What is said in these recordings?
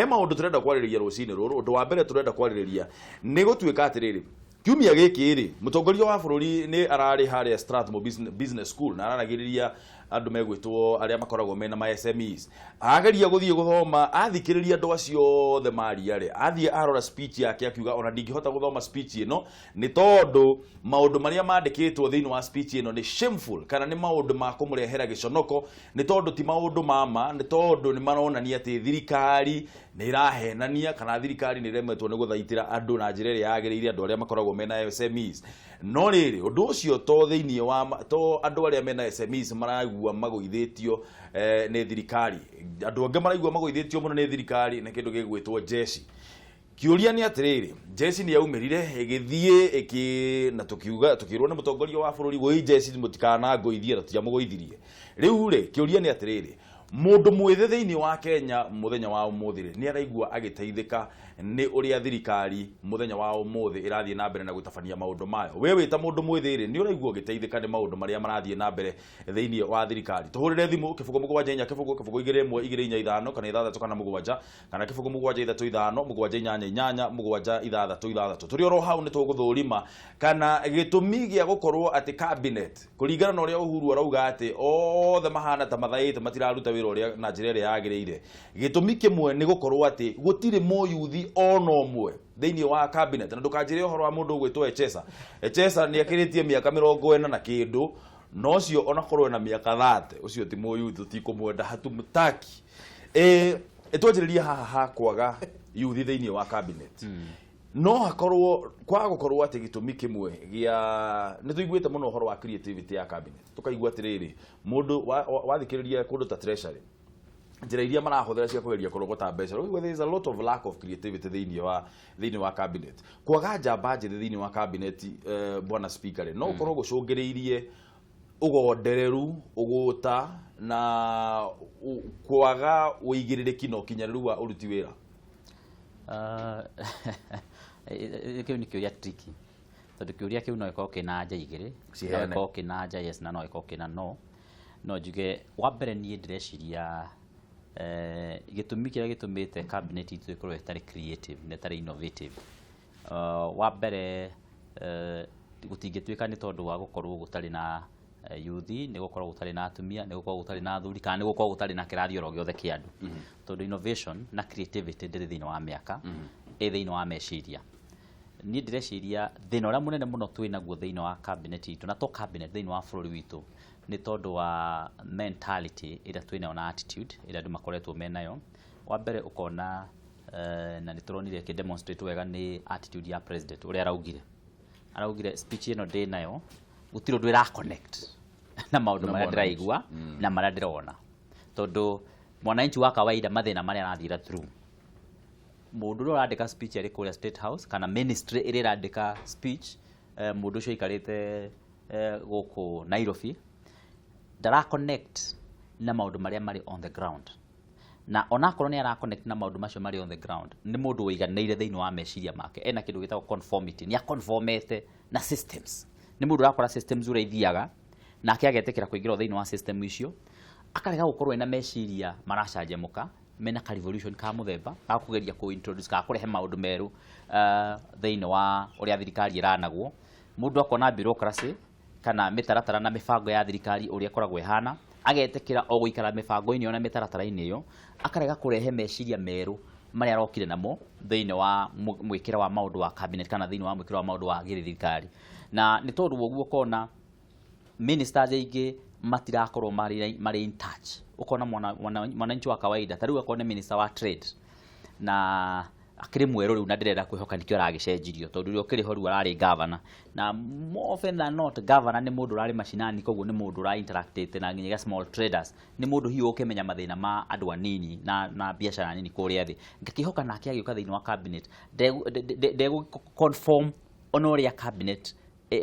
He maũndũ tũrenda kwarĩrĩria rũcinĩ rũrũ. Ũndũ wa mbere tũrenda kwarĩrĩria nĩ gũtuĩka atĩrĩrĩ, kiumia gĩkĩ rĩ, mũtongoria wa bũrũri nĩ ararĩ harĩa Strathmore Business School na araragĩrĩria andũ megwĩtwo arĩa makoragwo mena ma SMEs. Ageria gũthiĩ gũthoma, athikĩrĩria andũ acio othe maria rĩ, athiĩ arora speech yake akiuga ona ndingĩhota gũthoma speech ĩno nĩ tondũ maũndũ marĩa mandĩkĩtwo thĩinĩ wa speech ĩno nĩ shameful, kana nĩ maũndũ ma kũmũrehera gĩconoko, nĩ tondũ ti maũndũ ma ma, nĩ tondũ nĩ maronania atĩ thirikari nĩ ĩrahenania kana thirikari nĩ ĩremetwo nĩ gũthaitĩra andũ na njĩra ĩrĩa yagĩrĩire, andũ arĩa makoragwo mena SMEs. No rĩrĩ, ũndũ ũcio to thĩinĩ wa to andũ arĩa mena SMEs maraigua magũithĩtio nĩ thirikari, andũ angĩ maraigua magũithĩtio mũno nĩ thirikari nĩ kĩndũ gĩgwĩtwo jeshi. Kĩũria nĩ atĩrĩrĩ, jeshi nĩ yaumĩrire ĩgĩthiĩ ĩkĩ na tũkiuga tũkĩrwo nĩ mũtongoria wa bũrũri, woi jeshi mũtikanangũithie, na tũtiamũgũithirie. Rĩu rĩ, kĩũria nĩ atĩrĩrĩ, mũndũ mwĩthĩ thĩinĩ wa Kenya mũthenya wa ũmũthĩ rĩ, nĩ araigua agĩteithĩka nĩ ũrĩa thirikari mũthenya wa ũmũthĩ ĩrathiĩ na mbere na gũtabania maũndũ mayo? We wĩ ta mũndũ mwĩthĩ rĩ, nĩ ũraigua ũgĩteithĩka nĩ maũndũ marĩa marathiĩ na mbere thĩinĩ wa thirikari? Tũhũrĩre thimũ 074 0 0 2 1 2 4 5 kana 6 kana 7 kana 0 7 3 5 7 8 8 7 6 6. Tũrĩ oro hau nĩ tũgũthũrima kana gĩtũmi gĩa gũkorwo atĩ cabinet, kũringana na ũrĩa Uhuru arauga atĩ othe mahana ta mathaĩte, matiraruta wĩra ũrĩa na njĩra ĩrĩa yagĩrĩire, gĩtũmi kĩmwe nĩ gũkorwo atĩ gũtirĩ mũyuthi ona ũmwe thĩinĩ wa cabinet. Na ndũkanjĩre ũhoro wa mũndũ ũgwĩtwo Echesa. Echesa nĩ akĩrĩtie mĩaka 40 na kĩndũ, na ũcio onakorwo ena mĩaka 30, ũcio ti mũyuthi, tũtikũmwenda, hatumtaki. Twanjĩrĩrie haha ha kwaga yuthi thĩinĩ wa cabinet. No hakorwo kwaga gũkorwo atĩ gĩtũmi kĩmwe gĩa nĩ tũiguĩte mũno ũhoro wa creativity ya cabinet, tũkaigua atĩrĩrĩ, mũndũ wathikĩrĩria kũndũ ta Treasury, njĩra iria marahũthĩra cia kũgeria kũrogota mbeca, ũkaigua there is a lot of lack of creativity thĩinĩ wa cabinet. Kwaga njamba njĩthĩ thĩinĩ wa cabinet, bwana Speaker rĩ, no ũkorwo gũcũngĩrĩirie ũgondereru, ũgũta na kwaga ũigĩrĩrĩki na ũkinyanĩru wa ũruti wĩra? Kĩu nĩ kĩũria tricky, tondũ kĩũria kĩu no gĩkorwo kĩna anja igĩrĩ. No Ciheane. Gĩkorwo kĩna anja yes na no gĩkorwo kĩna no. No njuge wa mbere, niĩ ndĩreciria gĩtũmi kĩrĩa gĩtũmĩte cabinet itũ ĩkorwo ĩtarĩ creative na ĩtarĩ innovative, wa mbere, gũtingĩtuĩka nĩ tondũ wa gũkorwo gũtarĩ na yuthi, nĩ gũkorwo gũtarĩ na atumia, nĩ gũkorwo gũtarĩ na athuri, kana nĩ gũkorwo gũtarĩ na kĩrathi oro gĩothe kĩa andũ, tondũ innovation na creativity ndĩrĩ thĩinĩ wa mĩaka, ĩ thĩinĩ wa meciria. Niĩ ndĩreciria thĩna ũrĩa mũnene mũno twĩ naguo thĩinĩ wa cabinet itũ, na to cabinet, thĩinĩ wa bũrũri witũ, nĩ tondũ wa mentality ĩrĩa twĩ nayo na attitude ĩrĩa andũ makoretwo menayo. Wa mbere ũkona, na nĩ tũronire ĩkĩ demonstrate wega nĩ attitude ya president, ũrĩa araugire speech ĩno ndĩ nayo gũtirĩ ũndũ ĩra connect na maũndũ Na marĩa mwananchi. ndĩraigua na marĩa ndĩrona, tondũ mwananchi wa kawaida mathĩna marĩa arathiĩra through, mũndũ ũrĩa ũrandĩka speech arĩ kũrĩa State House kana ministry ĩrĩa ĩrandĩka speech, mũndũ ũcio aikarĩte gũkũ Nairobi ndara connect na maũndũ marĩa marĩ on the ground. Na onakorwo nĩ ara connect na maũndũ macio marĩ on the ground, nĩ mũndũ ũiganĩire thĩinĩ wa meciria make, ena kĩndũ gĩtagwo conformity, nĩ aconformete na systems. Nĩ mũndũ ũrakora systems ũrĩa ithiaga nake agetĩkĩra kũingĩra thĩinĩ wa system icio, akarega gũkorwo ena meciria maracanjamũka, mena ka revolution ka mũthemba ga kũgeria kũ introduce kana kũrehe maũndũ merũ thĩinĩ wa ũrĩa thirikari ĩranagwo. Mũndũ akona bureaucracy kana mĩtaratara na mĩbango ya thirikari ũrĩa ĩkoragwo ĩhana, agetĩkĩra o gũikara mĩbango-inĩ ĩyo na mĩtaratara-inĩ ĩyo, akarega kũrehe meciria merũ marĩa arokire namo thĩinĩ wa mwĩkĩre wa maũndũ wa cabinet kana thĩinĩ wa mwĩkĩre wa maũndũ wa gĩthirikari. Na nĩ tondũ wa ũguo ũkona ministers aingĩ matirakorwo marĩ in touch. Ũkona mwananchi wa kawaida, ta rĩu akorwo nĩ minister wa trade na akĩrĩ mwerũ rĩu, na ndĩrenda kwĩhoka nĩkĩo aragĩcenjirio, tondũ ũrĩa ũkĩrĩ ho rĩu ararĩ governor, na more often than not governor nĩ mũndũ ũrarĩ macinani, koguo nĩ mũndũ ũra interactĩte na nginyagia small traders, nĩ mũndũ hihi ũkĩmenya mathĩna ma andũ anini na biacara nini kũrĩa thĩ. Ngakĩhoka nake agĩũka thĩinĩ wa cabinet ndegũ conform ona ũrĩa cabinet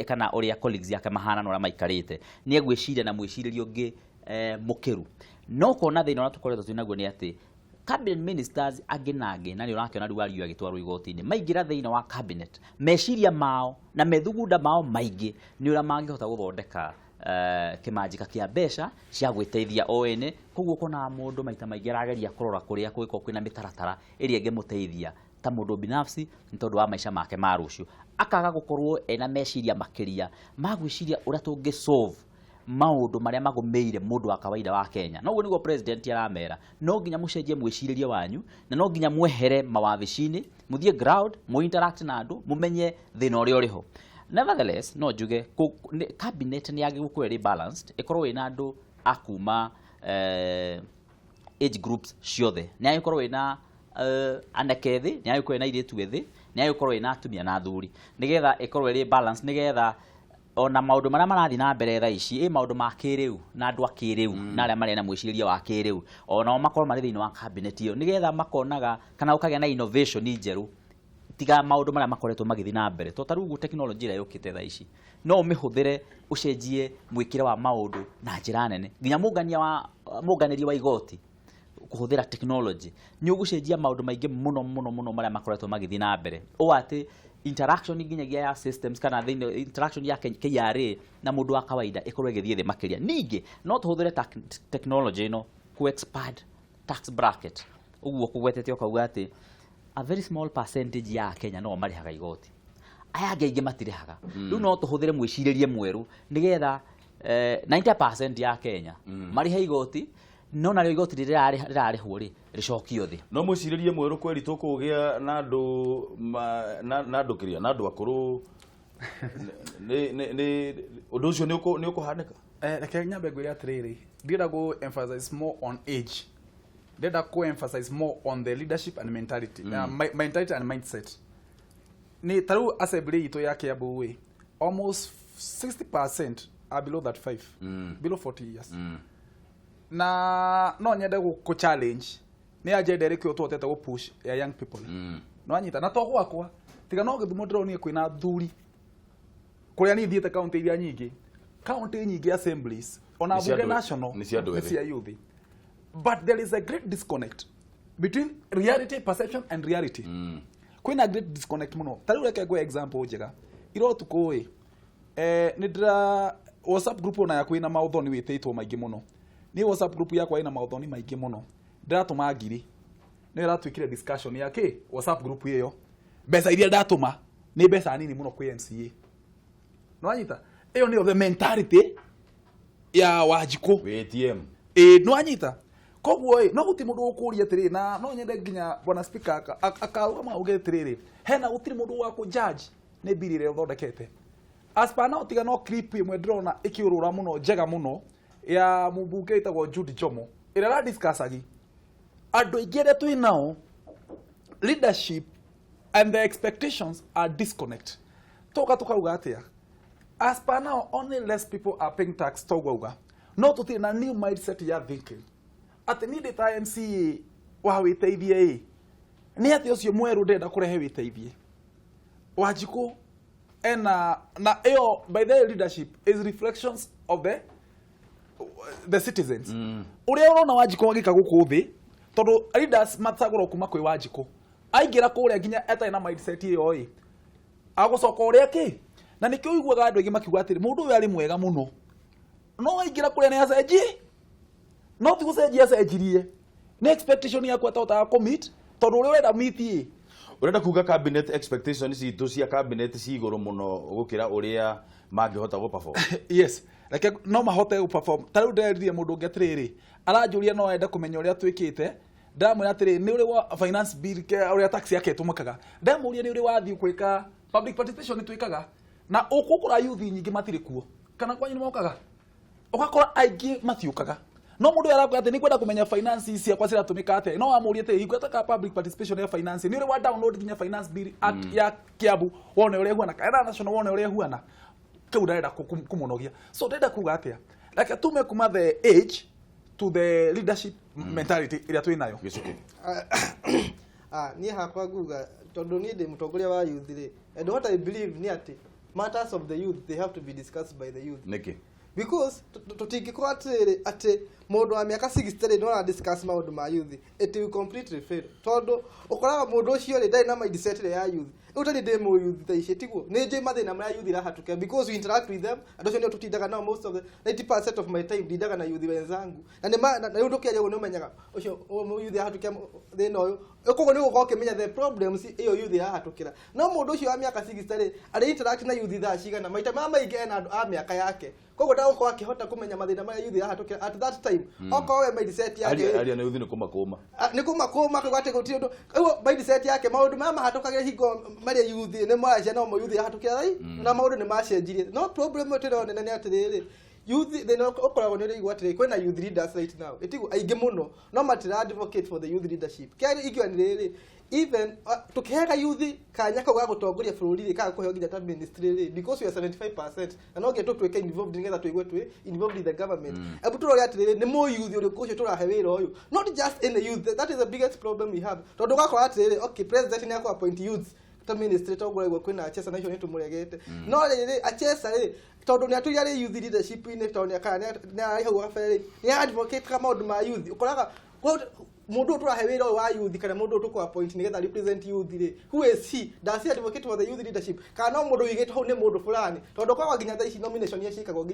kana ũrĩa colleagues yake mahana na ũrĩa maikarĩte, nĩ egwĩciria na mwĩcirĩrie ũngĩ mũkĩru. No ũkona thĩna ũrĩa tũkoretwo twĩ naguo nĩ atĩ cabinet ministers angĩ na angĩ, na nĩ ũrakĩona rĩu Wario agĩtwarwo igoti-inĩ, maingĩra thĩinĩ wa cabinet, meciria mao na methugunda mao maingĩ nĩ ũrĩa mangĩhota gũthondeka Kĩmanjĩka kĩa mbeca cia gwĩteithia o ene. Koguo ũkonaga mũndũ maita maingĩ arageria kũrora kũrĩa kũngĩkorwo kwĩna mĩtaratara ĩrĩa ĩngĩmũteithia ta mũndũ binafsi, nĩ tondũ wa maica make ma rũciũ, akaga gũkorwo ena meciria makĩria ma gwĩciria ũrĩa tũngĩ solve maũndũ marĩa magũmĩire mũndũ wa kawaida wa Kenya. No ũguo nĩguo president aramera, no nginya mũcenjie mwĩcirĩrie wanyu na no nginya mwehere mawabici-inĩ, mũthiĩ ground, mũ interact na andũ, mũmenye thĩna ũrĩa ũrĩ ho. Nevertheless, no njuge cabinet nĩ yagĩrĩirwo gũkorwo ĩrĩ balanced, ĩkorwo ĩna andũ a kuma age groups ciothe. Nĩ yagĩkorwo ĩna anake ethĩ, nĩ yagĩkorwo ĩna airĩtu ethĩ, nĩ yagĩkorwo ĩna atumia na athuri, nĩgetha ĩkorwo ĩrĩ balance, nĩgetha ona maũndũ marĩa marathiĩ na mbere thaa ici, ĩ maũndũ ma kĩrĩu na andũ a kĩrĩu na arĩa marĩ na mwĩcirĩrie wa kĩrĩu, onao makorwo marĩ thĩinĩ wa cabinet ĩyo, nĩgetha makonaga kana gũkagĩa na innovation njerũ, tiga maũndũ marĩa makoretwo magĩthiĩ na mbere. To ta rĩu ũguo technology ĩrĩa yũkĩte thaa ici no ũmĩhũthĩre ũcenjie mwĩkĩre wa maũndũ na njĩra nene, nginya mũngania wa mũnganĩri wa igoti kũhũthĩra technology nĩ ũgũcenjia maũndũ maingĩ mũno mũno mũno marĩa makoretwo magĩthiĩ na mbere, ũũ atĩ interaction nginyagia ya systems kana thĩinĩ interaction ya KRA na mũndũ wa kawaida ĩkorwo ĩgĩthiĩ thĩ makĩria. Ningĩ no tũhũthĩre technology ĩno ku expand tax bracket, ũguo kũgwetete ũkauga atĩ a very small percentage ya Kenya no marĩhaga igoti, aya angĩ aingĩ matirĩhaga. Rĩu no tũhũthĩre mwĩcirĩrie mwerũ nĩgetha 90% ya Kenya marĩhe igoti, no narĩo igoti rĩrĩa rĩrarĩhwo rĩ rĩcokio thĩ. No mwĩcirĩrie mwerũ kweri tũkũgĩa na andũ na andũ kĩrĩa na andũ akũrũ, nĩ ũndũ ũcio nĩ ũkũhanĩka? Reke nyambe ngwĩre atĩrĩrĩ, ndĩrenda gũ emphasize more on age, ndĩrenda kũ emphasize more on the leadership and mentality, mentality and mindset. Nĩ ta rĩu assembly itũ ya Kiambu ĩ almost 60% are below 35, below 40 years. Na no nyende gũ challenge nĩ agenda ĩrĩkũ tũhotete gũ push ya young people. No anyita na to gwakwa, tiga no Gĩthumo ndĩronire kwĩna athuri, kũrĩa niĩ thiĩte kaunti iria nyingĩ, kaunti nyingĩ assemblies ona Nĩ cia bunge national nĩ cia andũ nĩ ethĩ. Cia youth, but there is a great disconnect between reality, perception and reality. Kwĩna great disconnect mũno. Ta rĩu reke ngwe example njega. Ira ũtukũ ĩ nĩ ndĩra WhatsApp group ona yakwa ĩna maũthoni wĩtĩtwo maingĩ mũno. Niĩ WhatsApp group yakwa ĩna maũthoni maingĩ mũno, ndĩratũma ngiri, nĩyo ĩratuĩkire discussion ya kĩ WhatsApp group ĩyo. Mbeca iria ndatũma nĩ mbeca nini mũno kwĩ MCA. Nĩwanyita? Ĩyo nĩyo the mentality ya Wanjikũ. Wĩ ATM. Ĩ, nĩwanyita? Koguo ĩ no gũtirĩ mũndũ ũkũria atĩrĩrĩ, na no nyende nginya bwana speaker akarũgama auge atĩrĩrĩ, hena gũtirĩ mũndũ wa kũ judge nĩ mbiri ĩrĩa ũthondekete. As per now, tiga no clip ĩmwe ndĩrona ĩkĩũrũra mũno, njega mũno, ya mũmbunge ĩtagwo Jude Jomo ĩrĩa ĩradiscussagi andũ aingĩ arĩa twĩ nao, leadership and the expectations are disconnect. Toka tukauga atĩa? As per now, only less people are paying tax, toguo auga, no tũtirĩ na new mindset ya thinking atĩ niĩ ndĩ ta MCA wa wĩteithie ĩ nĩ atĩ ũcio mwerũ ndĩrenda kũrehe wĩteithie. Wanjikũ ena na ĩyo, by the way, leadership is reflections of the citizens. Ũrĩa ũrona Wanjikũ agĩka gũkũ thĩ, tondũ leaders macagũrwo kuma kwĩ Wanjikũ, aingĩra kũrĩa nginya atarĩ na mindset ĩyo ĩ agũcoka ũrĩa kĩ, na nĩkĩo ũiguaga andũ aingĩ makiuga atĩrĩ, mũndũ ũyũ arĩ mwega mũno, no aingĩra kũrĩa nĩ acenjie. No ti gũcenjia acenjirie, nĩ expectation yaku atahotaga kũ-meet, tondũ ũrĩa ũrenda meet ĩ. Ũrenda kuga cabinet expectation citũ cia cabinet ci igũrũ mũno gũkĩra ũrĩa mangĩhota gũ perform? Yes, reke no mahote gũ perform. Ta rĩu ndĩreririe mũndũ ũngĩ atĩrĩrĩ, aranjũria no ende kũmenya ũrĩa twĩkĩte. Ndamwĩra atĩrĩ, nĩ ũrĩ wa finance bill ũrĩa tax yake ĩtũmĩkaga. Ndamũria, nĩ ũrĩ wathiĩ gwĩka public participation? Nĩ twĩkaga na ũkũkora youth nyingĩ matirĩ kuo, kana kwanyu nĩ mokaga? Ũgakora aingĩ matiũkaga, no mũndũ ũyũ arakwĩra atĩ nĩ kwenda kũmenya finance ciakwa ciratũmĩka atĩa. No wamũria atĩ ingwetaka public participation ya finance, nĩ ũrĩ wa download nginya Finance Bill Act ya Kiambu wone ũrĩa ĩhuana, kana national wone ũrĩa ĩhuana? Kĩu ndarenda kũmũnogia. So ndĩrenda kuga atĩa? Reke tume kuma the age to the leadership mentality ĩrĩa twĩ nayo. Gĩcukũ. Niĩ hakwa nguga, tondũ niĩ ndĩ mũtongoria wa youth rĩ, and what I believe nĩ atĩ matters of the youth, they have to be discussed by the youth. Nĩkĩ? Because tũtingĩkorwo atĩrĩrĩ atĩ mũndũ wa mĩaka 60 rĩ no ara discuss maũndũ ma youth, it will completely fail, tondũ ũkoraga mũndũ ũcio rĩ ndarĩ na mindset ĩrĩa ya youth. Rĩu tani ndĩ mũ youth thaa ici, tiguo nĩ njũĩ mathĩna marĩa youth irahatũkĩra because we interact with them. Andũ acio nĩo tũtindaga nao. Most of the 90% of my time ndindaga na youth wenzangu, na nĩ na rĩu ndũkĩaria ũguo nĩ ũmenyaga ũcio youth arahatũkĩra thĩna ũyũ. Koguo nĩ ũgũkorwo ũkĩmenya the problems ĩyo youth irahatũkĩra. No mũndũ ũcio wa mĩaka 60 rĩ, arĩ interact na youth thaa cigana? Maita marĩa maingĩ ena andũ a mĩaka yake, koguo ndagũkorwo akĩhota kũmenya mathĩna marĩa youth irahatũkĩra at that time. Okorwo we mindset yake Aria nĩ uthi nĩ kũmakũma. Ah, nĩ kũmakũma kuga atĩ gũtirĩ ũndũ. Ũguo mindset yake, maũndũ marĩa mahatũkagĩra hingo marĩa youth nĩ maracia no mo youth irahatũkĩra thai na maũndũ nĩ macenjirie. No problem ĩyo tũrona nene nĩ atĩrĩrĩ, youth thĩna ũkoragwo nĩ ũraigua atĩrĩ kwĩna youth leaders right now, ĩtiguo aingĩ mũno, no matira advocate for the youth leadership. Kĩarĩ ingiuga nĩ rĩrĩ, even tũkĩheaga youth kanya kau ga gũtongoria bũrũri rĩ, kana kũheo nginya ta ministry rĩ, because we are 75% na no nginya tũtuĩke involved nĩgetha tũigue twĩ involved in the government. Ebu tũrore atĩrĩrĩ, nĩ mũ youth ũrĩkũ ũcio tũrahe wĩra ũyũ? Not just any youth. That is the biggest problem we have, tondũ ũgakora atĩrĩrĩ, okay, president nĩ akũ appoint youths ta ministry, toguo ũraigua kwĩna Achesa na icio nĩ tũmũregete. No rĩrĩ, Achesa rĩ, tondũ nĩ atũire arĩ youth leadership-inĩ, tondũ nĩ kana nĩ arĩ hau gabere rĩ, nĩ advocate ka maũndũ ma youth. Ũkoraga mũndũ ũyũ tũrahe wĩra ũyũ wa youth kana mũndũ ũyũ tũkũ appoint nĩgetha represent youth rĩ, who is he? Does he advocate for the youth leadership, kana no mũndũ wĩigĩtwo hau nĩ mũndũ fulani? Tondũ ũkoraga nginya thaa ici nomination iria ciĩkagwo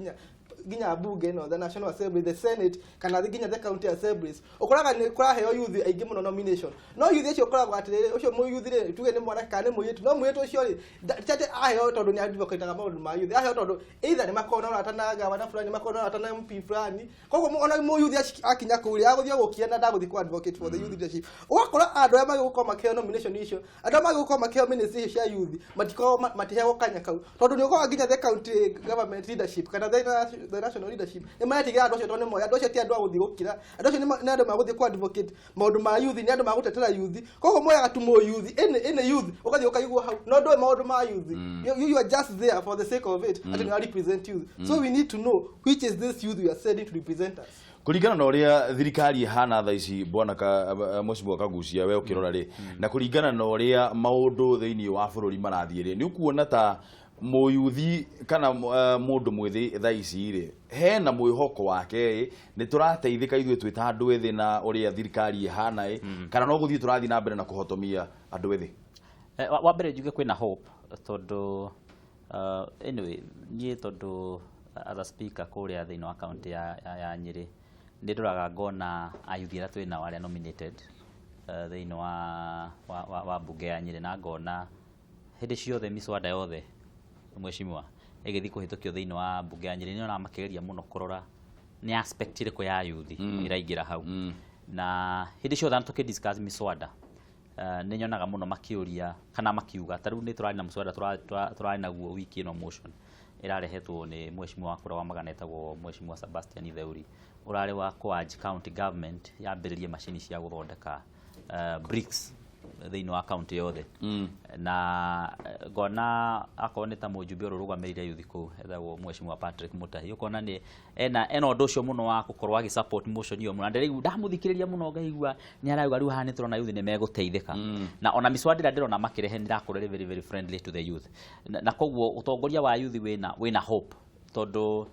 nginya bunge ĩno, the National Assembly, the Senate, kana nginya the county assemblies, ũkoraga nĩ kũraheo youth aingĩ mũno nomination. No youth acio ũkoragwo atĩrĩrĩ, ũcio mũ youth rĩ, tuge nĩ mwanake kana nĩ mũirĩtu, no mũirĩtu ũcio rĩ, ti atĩ aheo tondũ nĩ advocate maũndũ ma youth, aheo tondũ either nĩ makoragwo na ũrata na gavana fulani, makoragwo na ũrata na MP fulani. Koguo ona mũ youth akinya kũu rĩ, agũthiĩ gũkia na ndagũthiĩ ku advocate for the youth leadership. Ũgakora andũ arĩa magĩgũkorwo makĩheo nomination icio, andũ arĩa magĩgũkorwo makĩheo ministry icio cia youth, matikoragwo matiheagwo kanya kau, tondũ nĩ ũkoraga nginya the county government leadership kana the national leadership nĩ maretigĩra andũ acio, tondũ nĩ moĩ andũ acio ti andũ a gũthiĩ gũkira, andũ acio nĩ andũ magũthiĩ ku advocate maũndũ ma youth, nĩ andũ magũtetera youth. Koguo moyaga tu mũ youth, any youth, ũgathiĩ ũkaigua hau no ndũĩ maũndũ ma youth. You are just there for the sake of it, atĩ nĩ represent youth. So we need to know which is this youth we are sending to represent us. Kũringana na ũrĩa thirikari ĩhana thaa ici, bwana ka mheshimiwa Kagucia, we ũkĩrora rĩ, na kũringana na ũrĩa maũndũ thĩinĩ wa bũrũri marathiĩ rĩ, nĩ ũkuona ta mũyuthi kana mũndũ mwĩthĩ thaa ici rĩ hena mwĩhoko wake ĩ nĩ tũrateithĩka ithuĩ twĩ ta andũ ethĩ na ũrĩa thirikari ĩhana ĩ, kana no gũthiĩ tũrathiĩ na mbere na kũhotomia andũ ethĩ? Wa mbere njuge kwĩna hope, tondũ anyway, niĩ tondũ as a speaker kũrĩa thĩinĩ wa county ya Nyĩrĩ, nĩ ndoraga ngona ayuthi arĩa twĩ nao arĩa nominated thĩinĩ wa bunge ya Nyĩrĩ, na ngona hĩndĩ ciothe miswada yothe, mheshimiwa, ĩgĩthiĩ kũhĩtũkio thĩinĩ wa bunge ya Nyĩrĩ, nĩ onaga makĩgeria mũno kũrora nĩ aspect ĩrĩkũ ya youth ĩraingĩra hau. Na hĩndĩ ciothe tũkĩ discuss miswada, nĩ nyonaga mũno makĩũria kana makiuga, ta rĩu nĩ tũrarĩ na mũswada tũrarĩ naguo wiki ĩno, motion ĩrarehetwo nĩ mheshimiwa wa kũrĩa wa Magana etagwo Mheshimiwa Sebastian Theuri, ũrarĩ wa kũ county government yambĩrĩrie macini cia gũthondeka bricks thĩinĩ wa county yothe. Na ngona akorwo nĩ ta mũjumbe ũrĩa ũrũgamĩrĩire youth kũu etagwo Mheshimiwa Patrick Mutahi, ũkona nĩ ena ũndũ ũcio mũno wa gũkorwo agĩ support motion ĩyo mũno. Na ndĩraigua ndamũthikĩrĩria mũno ngaigua nĩ arauga rĩu haha nĩ tũrona youth nĩ megũteithĩka. Na ona miswada ĩrĩa ndĩrona makĩrehe nĩ ĩrakorwo ĩrĩ very very friendly to the youth. Na koguo ũtongoria wa youth wĩna hope, tondũ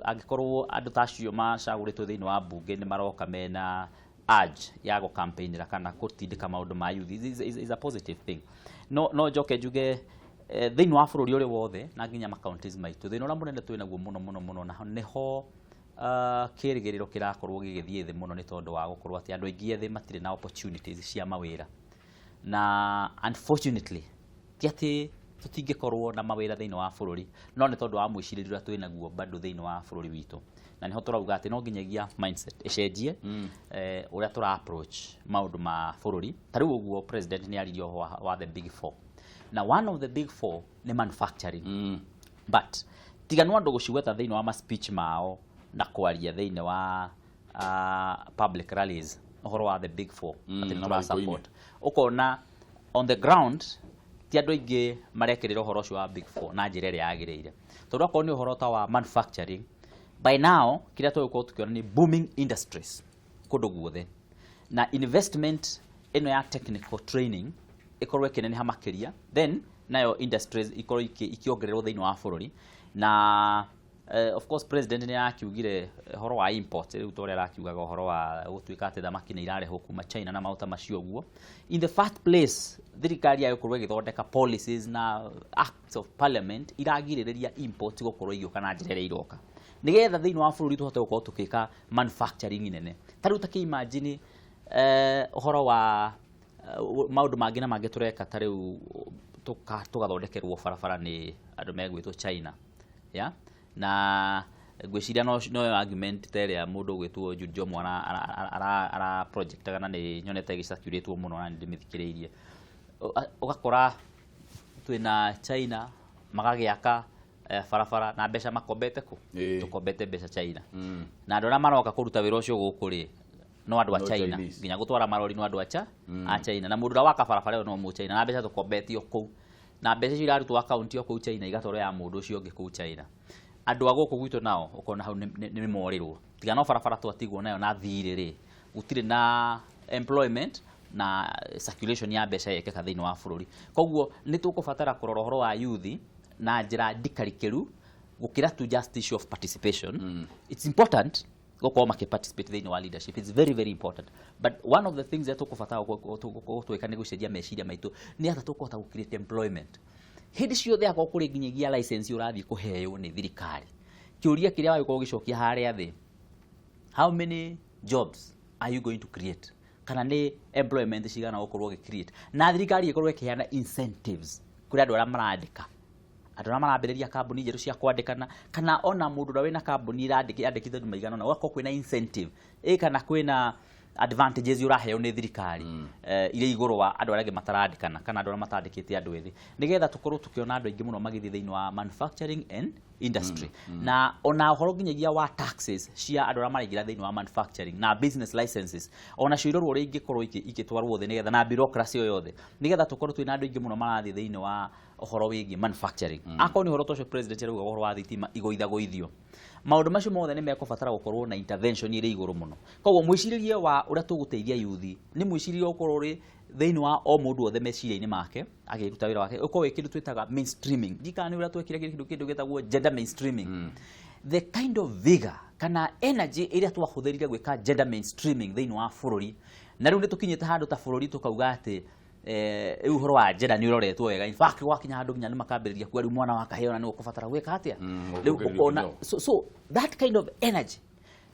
angĩkorwo andũ ta acio macagũrĩtwo thĩinĩ wa bunge nĩ maroka mena urge ya gũ-campaignĩra kana gũtindĩka maũndũ ma youth, is a positive thing. No njoke njuge thĩinĩ wa bũrũri ũrĩ wothe na nginya ma counties maitũ, thĩna ũrĩa mũnene twĩ naguo mũno mũno mũno na nĩho kĩrĩgĩrĩro kĩrakorwo gĩgĩthiĩ thĩ mũno, nĩ tondũ wa gũkorwo atĩ andũ aingĩ ethĩ matirĩ na opportunities cia mawĩra. Na unfortunately, ti atĩ tũtingĩkorwo na mawĩra thĩinĩ wa bũrũri, no nĩ tondũ wa mwĩcirĩrie ũrĩa twĩ naguo bado thĩinĩ wa bũrũri witũ, na nĩho tũrauga atĩ no nginyagia mindset ĩcenjie, ũrĩa tũra approach maũndũ ma bũrũri. Ta rĩu ũguo president nĩ aririe ũhoro wa the big four, na one of the big four nĩ manufacturing. But tiga no andũ gũcigweta thĩinĩ wa ma speech mao na kwaria thĩinĩ wa public rallies ũhoro wa the big four, atĩ nĩ na tũra mathiko-inĩ. support, ũkona on the ground ti andũ aingĩ marekĩrĩra ũhoro ũcio wa big four na njĩra ĩrĩa yagĩrĩire, tondũ akorwo nĩ ũhoro ta wa manufacturing, by now kĩrĩa tũgũkorwo tũkĩona nĩ booming industries kũndũ guothe, na investment ĩno ya technical training ĩkorwo ĩkĩneneha makĩria, then nayo industries ikorwo ikĩongererwo thĩinĩ wa bũrũri. Na Of course president nĩ arakiugire ũhoro wa import, rĩu ta ũrĩa arakiugaga ũhoro wa gũtuĩka atĩ thamaki nĩ irarehwo kuma China na maũta macio ũguo. In the first place, thirikari yagĩkorwo ĩgĩthondeka policies na acts of parliament iragirĩrĩria import gũkorwo igĩũka na njĩra ĩrĩa iroka, nĩgetha thĩinĩ wa bũrũri tũhote gũkorwo tũgĩka manufacturing nene. Ta rĩu ta kĩ-imagine ũhoro wa maũndũ mangĩ na mangĩ tũreka, ta rĩu tũgathondekerwo barabara nĩ andũ megwĩtwo China, yeah? Na ngwĩciria no argument ta ĩrĩa mũndũ ũgwĩtwo Jude Jomo ara projectaga, na nĩ nyonete ĩgĩcirculate mũno na nĩ ndĩmĩthikĩrĩirie. Ũgakora twĩna China magagĩaka barabara na mbeca makombete kũ? Tũkombete mbeca China, na andũ arĩa maroka kũruta wĩra ũcio gũkũ rĩ, no andũ a No China. Chinese. Nginya gũtwara marori no andũ a China, na mũndũ ũrĩa waka barabara ĩyo no mũ China, na mbeca tũkombete o kũu, na mbeca icio irarutwo akaunti o kũu China igatwarwo ya mũndũ ũcio ũngĩ kũu China. Andũ a gũkũ gwitũ nao ũkona hau nĩ morĩrwo, tiga no barabara twatigwo nayo na thirĩ rĩ, gũtirĩ na employment na circulation ya mbeca yekĩka thĩinĩ wa bũrũri. Koguo nĩ tũkũbatara kũrora ũhoro wa youth na njĩra ndikarikĩru gũkĩra tu just issue of participation. It's important gũkorwo makĩ-participate thĩinĩ wa leadership, it's very very important, but one of the things that tũkũbatara gũtwĩka nĩ gũcenjia meciria maitũ nĩ atĩ tũkũhota gũ create employment. Hĩndĩ ciothe akorwo kũrĩ nginyagia license ũrathiĩ kũheo nĩ thirikari, kĩũria kĩrĩa wagĩkorwo ũgĩcokia harĩa thĩ, how many jobs are you going to create, kana nĩ employment cigana ũgũkorwo ũgĩ create? Na thirikari ĩkorwo ĩkĩheana incentives kũrĩ andũ arĩa marandĩka, andũ arĩa marambĩrĩria kambuni njerũ cia kwandĩkana, kana ona mũndũ ũrĩa wĩna kambuni yandĩkĩte andũ maigana ũna, ũgakorwo kwĩna incentive ĩ kana kwĩna advantages ũraheo nĩ thirikari irĩ igũrũ wa andũ arĩa angĩ matarandĩkana kana andũ arĩa matandĩkĩte andũ ethĩ, nĩgetha tũkorwo tũkĩona andũ aingĩ mũno magĩthiĩ thĩinĩ wa manufacturing and industry. Na ona ũhoro nginyagia wa taxes cia andũ arĩa maraingĩra thĩinĩ wa manufacturing na business licenses, ona cio irorwo ũrĩa ingĩkorwo igĩtwarwo thĩ, nĩgetha na bureaucracy o yothe, nĩgetha tũkorwo twĩna andũ aingĩ mũno marathiĩ thĩinĩ wa ũhoro wĩgiĩ manufacturing. Akorwo nĩ ũhoro ta ũcio president arauga, ũhoro wa thitima igũithagũithio, maũndũ macio mothe nĩ mekũbatara gũkorwo na intervention ĩrĩ igũrũ mũno. Koguo mwĩcirĩrie wa ũrĩa tũgũteithia youth nĩ mwĩcirĩrie ũkorwo ũrĩ thĩinĩ wa o mũndũ wothe meciria-inĩ make akĩruta wĩra wake, ũkorwo wĩ kĩndũ twĩtaga mainstreaming. Ndikana nĩ ũrĩa twekire kĩndũ gĩtagwo gender mainstreaming, the kind of vigor kana energy ĩrĩa twahũthĩrire gwĩka gender mainstreaming thĩinĩ wa bũrũri. Na rĩu nĩ tũkinyĩte handũ ta bũrũri tũkauga atĩ rĩu ũhoro wa gender nĩ ũroretwo wega. In fact, gwakinya handũ nginya nĩ makambĩrĩria kuga rĩu mwana wa kahĩĩ ona nĩ ũkũbatara gwĩka atĩa rĩu. Ũkũgerio Ũkona nginyo. So that kind of energy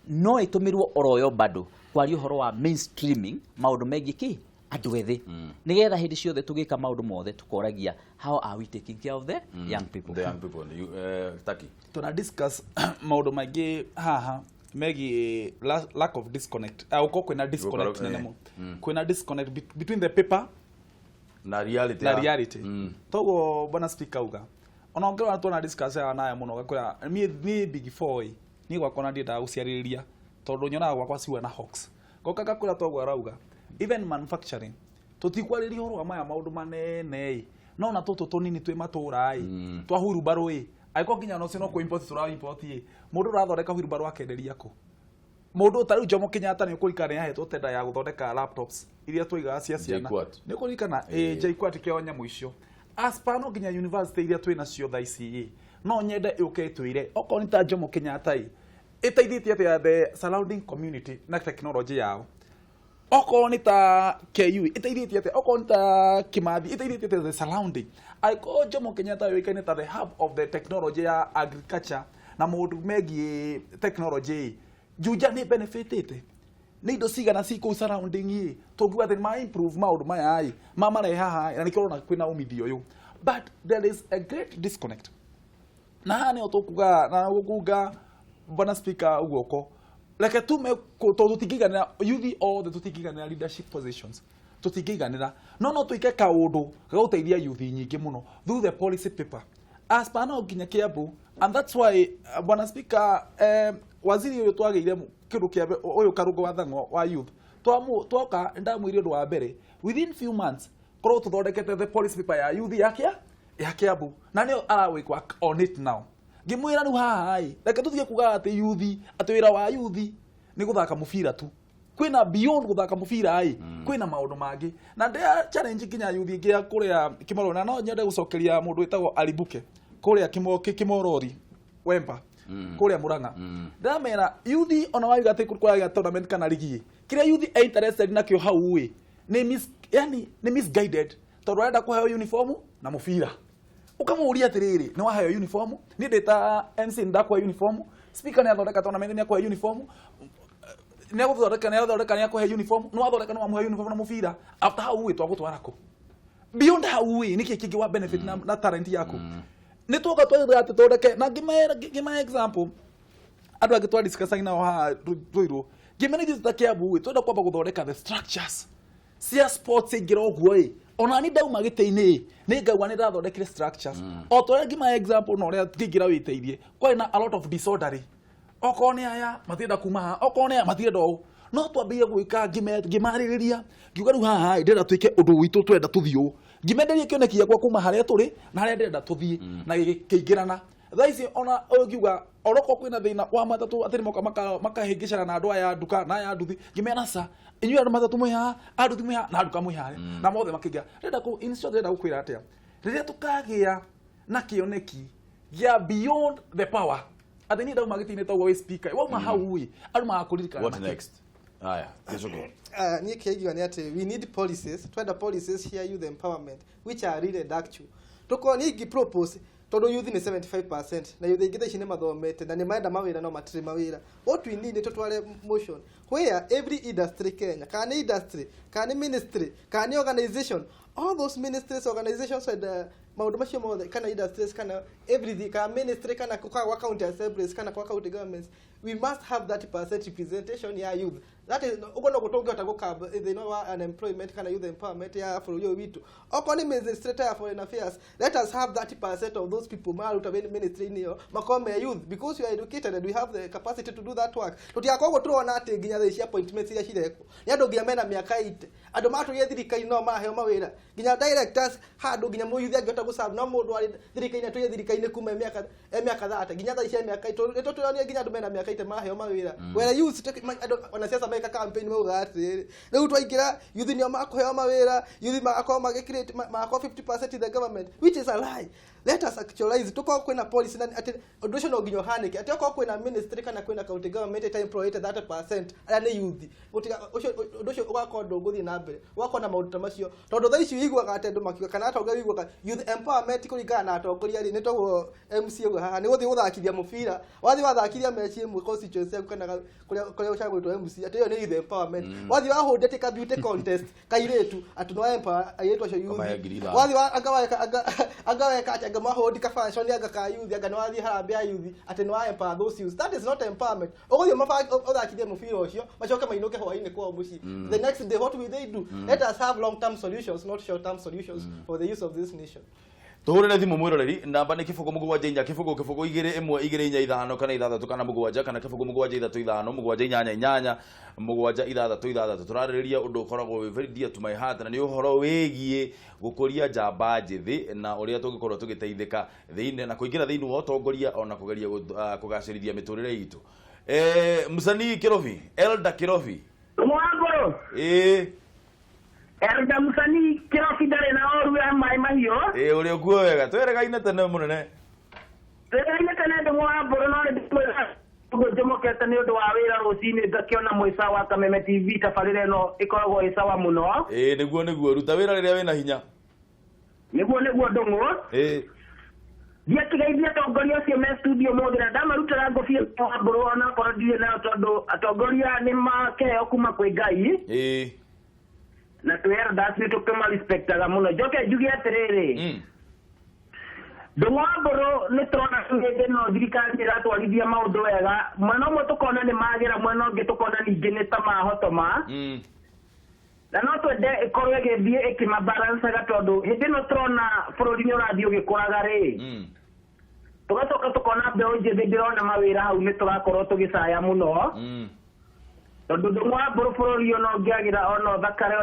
no ĩtũmĩrwo oroyo bado kwaria ũhoro wa mainstreaming maũndũ megiĩ kĩ andũ ethĩ, nĩgetha hĩndĩ ciothe tũgĩka maũndũ mothe tũkoragia, how are we taking care of the young people? The young people. You, Taki. Tuna discuss maũndũ maingĩ haha megiĩ lack of disconnect, uko kwĩna disconnect nene mũno, kwĩna disconnect between the paper na reality. Na reality. Toguo bwana speaker uga ona ũngĩrora tuona discuss ya nayo mũno, ũgakwĩra niĩ big four ĩ, niĩ gwakwa na ndiendaga gũciarĩrĩria tondũ nyonaga gwakwa ciua na hawks goka ngakwĩra. Toguo arauga even manufacturing, tũtikwarĩria ũhoro wa maya maũndũ manene ĩ, no na tũtũ tũnini twĩ matũra ĩ, twa hurumbarũ ĩ, angĩkorwo nginya nocio no kũ import tũra import ĩ, mũndũ ũrathondeka hurumbarũ akenderia kũ? Mũndũ ta rĩu Jomo Kenyatta nĩ ũkũririkana nĩ ahetwo tenda ya gũthondeka laptops iria twaigaga cia ciana. JKUAT. Nĩ ũkũririkana ĩ JKUAT kĩo nyamũ icio. As per no nginya university iria twĩ nacio thaa ici ĩ, no nyende yũke ĩtwĩre okorwo nĩ ta Jomo Kenyatta ĩ, ĩteithĩtie atĩa the surrounding community na technology yao, okorwo nĩ ta KU ĩteithĩtie atĩa, okorwo nĩ ta Kimathi ĩteithĩtie atĩa the surrounding, angĩkorwo Jomo Kenyatta yũĩkaine ta the hub of the technology ya agriculture na maũndũ megiĩ technology ĩ, Juja nĩ benefitĩte nĩ indo cigana ci kũu surrounding ĩ, tũngiuga atĩ ma improve maũndũ maya ĩ, mamarehe haha ĩ, na nĩkĩo ũrona kwĩna umithio ũyũ. But there is a great disconnect, na haha nĩho tũkuga na gũkunga bwana speaker guoko, reke tume tondũ tũtingĩiganĩra, youth othe tũtingĩiganĩra leadership positions, tũtingĩiganĩra, no twĩke kaũndũ ga gũteithia youth nyingĩ mũno through the policy paper as per no nginya Kiambu. And that's why bwana speaker, waziri ũyũ twagĩire kĩndũ kĩa ũyũ Karũngũ wa Thang'wa wa youth, twoka ndamwĩire ũndũ wa mbere, within few months korwo tũthondekete the policy paper ya youth ya Kiambu, na nĩyo ara work on it now. Ngĩmwĩra rĩu haha ĩ, reke tũtige kugaga atĩ youth, atĩ wĩra wa youth nĩ gũthaka mũbira tu. Kwĩna beyond gũthaka mũbira ĩ, kwĩna maũndũ mangĩ, na ndĩa challenge nginya youth ingĩ ya kũrĩa Kĩmorori, na no nyende gũcokeria mũndũ wĩtagwo Aribuke kũrĩa Kĩmorori Wemba. Kũrĩa Murang'a ndamera youth, ona waiga atĩ kũragĩa tournament kana rigi, kĩrĩa youth e interested nakĩo hau ĩ nĩ mis, yani nĩ misguided, tondũ arenda kũheo uniform na mũbira. Ũkamũria atĩrĩrĩ, nĩ waheo uniform? Niĩ ndĩ ta MC nĩ ndakũhe uniform. Speaker nĩ athondeka tournament, nĩ akũhe uniform, nĩ agũthondeka, nĩ athondeka, nĩ akũhe uniform, nĩ wathondeka, nĩ wamũhe uniform na mũbira. After hau ĩ twagũtwara kũ? Beyond hau ĩ nĩkĩ kĩngĩ wa benefit na talent yaku? Nĩ tuoka twetha atĩ thondeke na ngĩma example andũ angĩ twa discuss nao haha Ruiru, ngĩmena ithuĩ ta Kiambu ĩ twenda kwamba gũthondeka the structures cia sports ingĩra ũguo ĩ ona ni ndauma gĩtĩ-inĩ ĩ nĩ ngaigua nĩ ndathondekire structures o ta ũrĩa ngĩma example na ũrĩa ngĩingĩra wĩteithie kwarĩ na a lot of disorderly, okorwo nĩ aya matirenda kuma haha, okorwo nĩ aya matirenda ũũ, no twambĩrĩrie gwĩka ngĩmarĩrĩria, ngiuga rĩu haha ĩ ndĩrenda twĩke ũndũ witũ, twenda tũthiĩ ũũ, ngĩmenderia kĩoneki gĩakwa kuma harĩa tũrĩ na harĩa ndĩrenda tũthiĩ na gĩkĩingĩrana. Thaa ici ona ũngiuga oroko kwĩna thĩna wa matatũ atĩ nĩmoka makahĩngĩcana na andũ aya a nduka na aya a nduthi, ngĩmera ca inyuĩ andũ matatũ mwĩ haha, a nduthi mwĩ haha na nduka mwĩ harĩa, na mothe makĩingĩra. Ndĩrenda kũ in short, ndĩrenda gũkwĩra atĩa, rĩrĩa tũkagĩa na kĩoneki gĩa beyond the power, atĩ niĩ ndauma gĩtĩ-inĩ toguo wĩ speaker wauma hau ĩ andũ magakũririkana. What nakĩ. next? Haya, Gĩcũkũ. Niĩ kĩrĩa ingiuga nĩ atĩ we need policies, twenda policies cia youth empowerment which are real and actual. Tũkorwo niĩ ingĩ propose, tondũ youth nĩ 75% na youth aingĩ thaa ici nĩ mathomete na nĩ marenda mawĩra no matirĩ mawĩra. What we need nĩ tũtware motion where every industry Kenya, kana nĩ industry, kana nĩ ministry, kana nĩ organization, all those ministries, organizations and maũndũ macio mothe, kana industries, kana everything, kana ministry, kana kwa county assemblies, kana kwa county governments, we must have 30% representation ya youth. That is ũguo noguo tũngĩhota gũkamba thĩna wa unemployment kana youth empowerment ya bũrũri ũyũ witũ. Okorwo nĩ ministry ya foreign affairs, let us have 30% of those people maruta ministry-inĩ ĩyo makorwo me youth, because we are educated and we have the capacity to do that work. Tũtigakorwo tũrona atĩ nginya thaa ici appointments iria cirekwo nĩ andũ nginya mena mĩaka 80, andũ matũrire thirikari no maheo mawĩra, nginya directors handũ nginya mũyuthi angĩhota gũserve, no mũndũ arĩ thirikari-inĩ atũire thirikari-inĩ kuma e mĩaka 30 nginya thaa ici e mĩaka nĩtũ tũronire nginya andũ mena mĩaka 80 maheo mawĩra. Whereas youth andũ wanasiasa meka campaign maugaga atĩrĩrĩ, rĩu twaingĩra youth nĩo makũheo mawĩra, youth magakorwo magĩcreate magakorwo 50% in the government, which is a lie. Let us actualize, tukorwo kwĩna policy na atĩ ũndũ ũcio no nginya ũhanĩke, atĩ okorwo kwĩna ministry kana kwĩna county government ĩta employete 30% arĩa nĩ youth, gũtiga ũcio ũndũ ũcio ũgakorwo ndũgũthiĩ na mbere, ũgakorwo na maũndũ ta macio, tondũ thaa ici ũiguaga atĩ andũ makiuga kana atongoria ũiguaga youth empowerment kũringana na atongoria rĩ, nĩ toguo MC ũguo haha nĩ gũthiĩ gũthakithia mũbira, wathiĩ wathakithia meci ĩmwe constituency yaku kana kũrĩa ũcagũrĩtwo MC, atĩ ĩyo nĩ youth empowerment. Wathiĩ wahũndia atĩ ka beauty contest kairĩtu, atĩ nĩ wa empower airĩtu acio youth. Ũkamahe 5,000. Wathiĩ anga weka atĩ anga mahũndi ka fashion anga ka youth, anga nĩ wathiĩ harambee ya youth, atĩ nĩ wa empower those youths. That is not empowerment. Ũgũthiĩ ũthakithie mũbira ũcio, macoke mainũke hwainĩ kwao mũciĩ. The next day, what will they do? Let us have long term solutions, not short term solutions for the use of this nation. Tuhurire thimu mwiroreri, namba nĩ 0 7 4 0 0 2 1 2 4 5 kana 6 kana 7 kana 0 7 3 5 7 8 8 7 6 6 Tũrarĩrĩria ũndũ ũkoragwo wĩ very dear to my heart, na nĩ ũhoro wĩgiĩ gũkũria njamba njĩthĩ na ũrĩa tũngĩkorwo tũgĩteithĩka thĩinĩ na kũingĩra thĩinĩ wa ũtongoria ona kũgeria kũgacĩrithia mĩtũrĩre itũ. Msanii Kirobi, Elder Kirobi. Mwangũrũ. Ĩĩ. Elder Msanii Kirobi ndarĩ na ũru ya maĩ mahiũ. Ĩĩ, ũrĩ ũkuo wega, tweregaine tene mũnene. Twĩraine tene ndĩ Mwangũrũ, no nĩ ndĩmwĩra ũguo njomokete nĩ ũndũ wa wĩra rũcinĩ ngakĩona mwĩ sawa Kameme TV, tabarĩra ĩno ĩkoragwo ĩ sawa mũno. Ĩĩ, nĩguo, ruta wĩra rĩrĩa wĩna hinya. Nĩguo ndũng'ũ. Ndiakĩgeithia atongoria acio me studio mothe na ndamarutĩra ngũbia Mwangũrũ, onakorwo ndirĩ nayo, tondũ atongoria nĩ makĩheo kuma kwĩ Ngai. Na twĩ elders nĩ tũkĩmarespectaga mũno. Njoke njuge atĩrĩrĩ, Ndũng'wa nĩ tũrona hĩndĩ ĩno thirikari nĩ ĩratwarithia maũndũ wega, mwena ũmwe tũkona nĩ magĩra, mwena ũngĩ tũkona ningĩ nĩ ta mahotoma, na no twende ĩkorwo ĩgĩthiĩ ĩkĩmabalancaga, tondũ hĩndĩ ĩno tũrona bũrũri nĩ ũrathiĩ ũgĩkũraga rĩ, tũgacoka tũkona mbeũ njĩthĩ ndĩrona mawĩra, hau nĩ tũrakorwo tũgĩcaya mũno, tondũ Ndũng'wa bũrũri ona ũngĩagĩra ona ũthakare